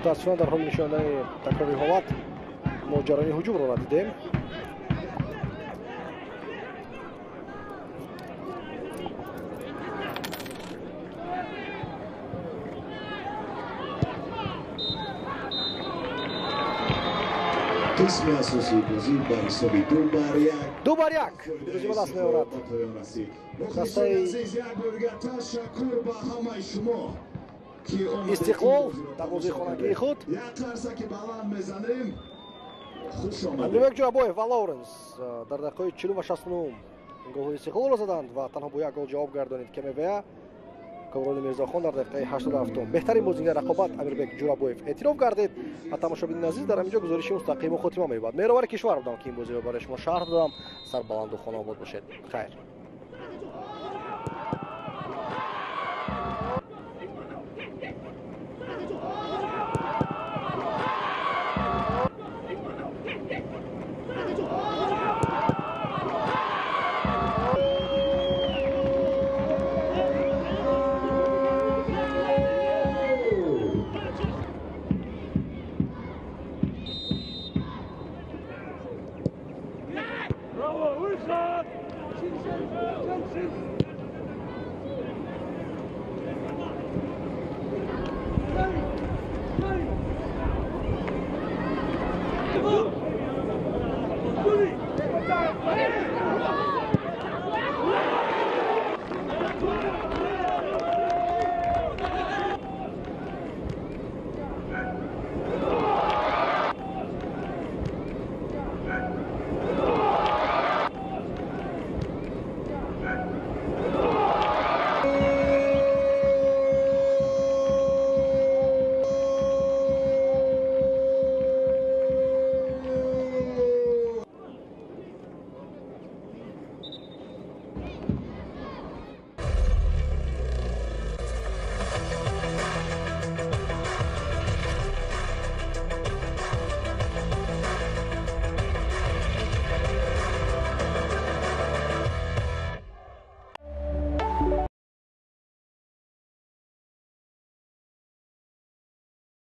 Мутаассифона, дар ҳоли нишондани такрори ҳолат мо ҷараёни ҳуҷумро надидем. Қисми асосии бозӣ ба ҳисоби 2-1 2-1 пирӯзӣ ба даст меорад. Ба поён расид. Дастаи Азиз, як бор дигар ташаккур ба ҳамаи шумо, ки омадед. Истиқлол ин бозиро дар бозии тамошо хонагии кардед. худ. Як қарсаки баланд мезанем. Хуш омадед. Амирбек Ҷӯрабоев ва Лоуренс дар дақиқаҳои 40 ва 69 голҳои Истиқлолро заданд ва танҳо бо як гол ҷавоб гардонид КМВА. Комрони Мирзохон дар дақиқаи 87. Беҳтарин бозигари рақобат Амирбек Ҷӯрабоев эътироф гардид. Ва тамошобини азиз, дар ҳамин ҷо гузориши мустақиму хотима меёбад. Меҳровари кишвар будам, ки ин бозиро барои шумо шарҳ додам. Сарбаланду хонаобод бошед. Хайр. Go!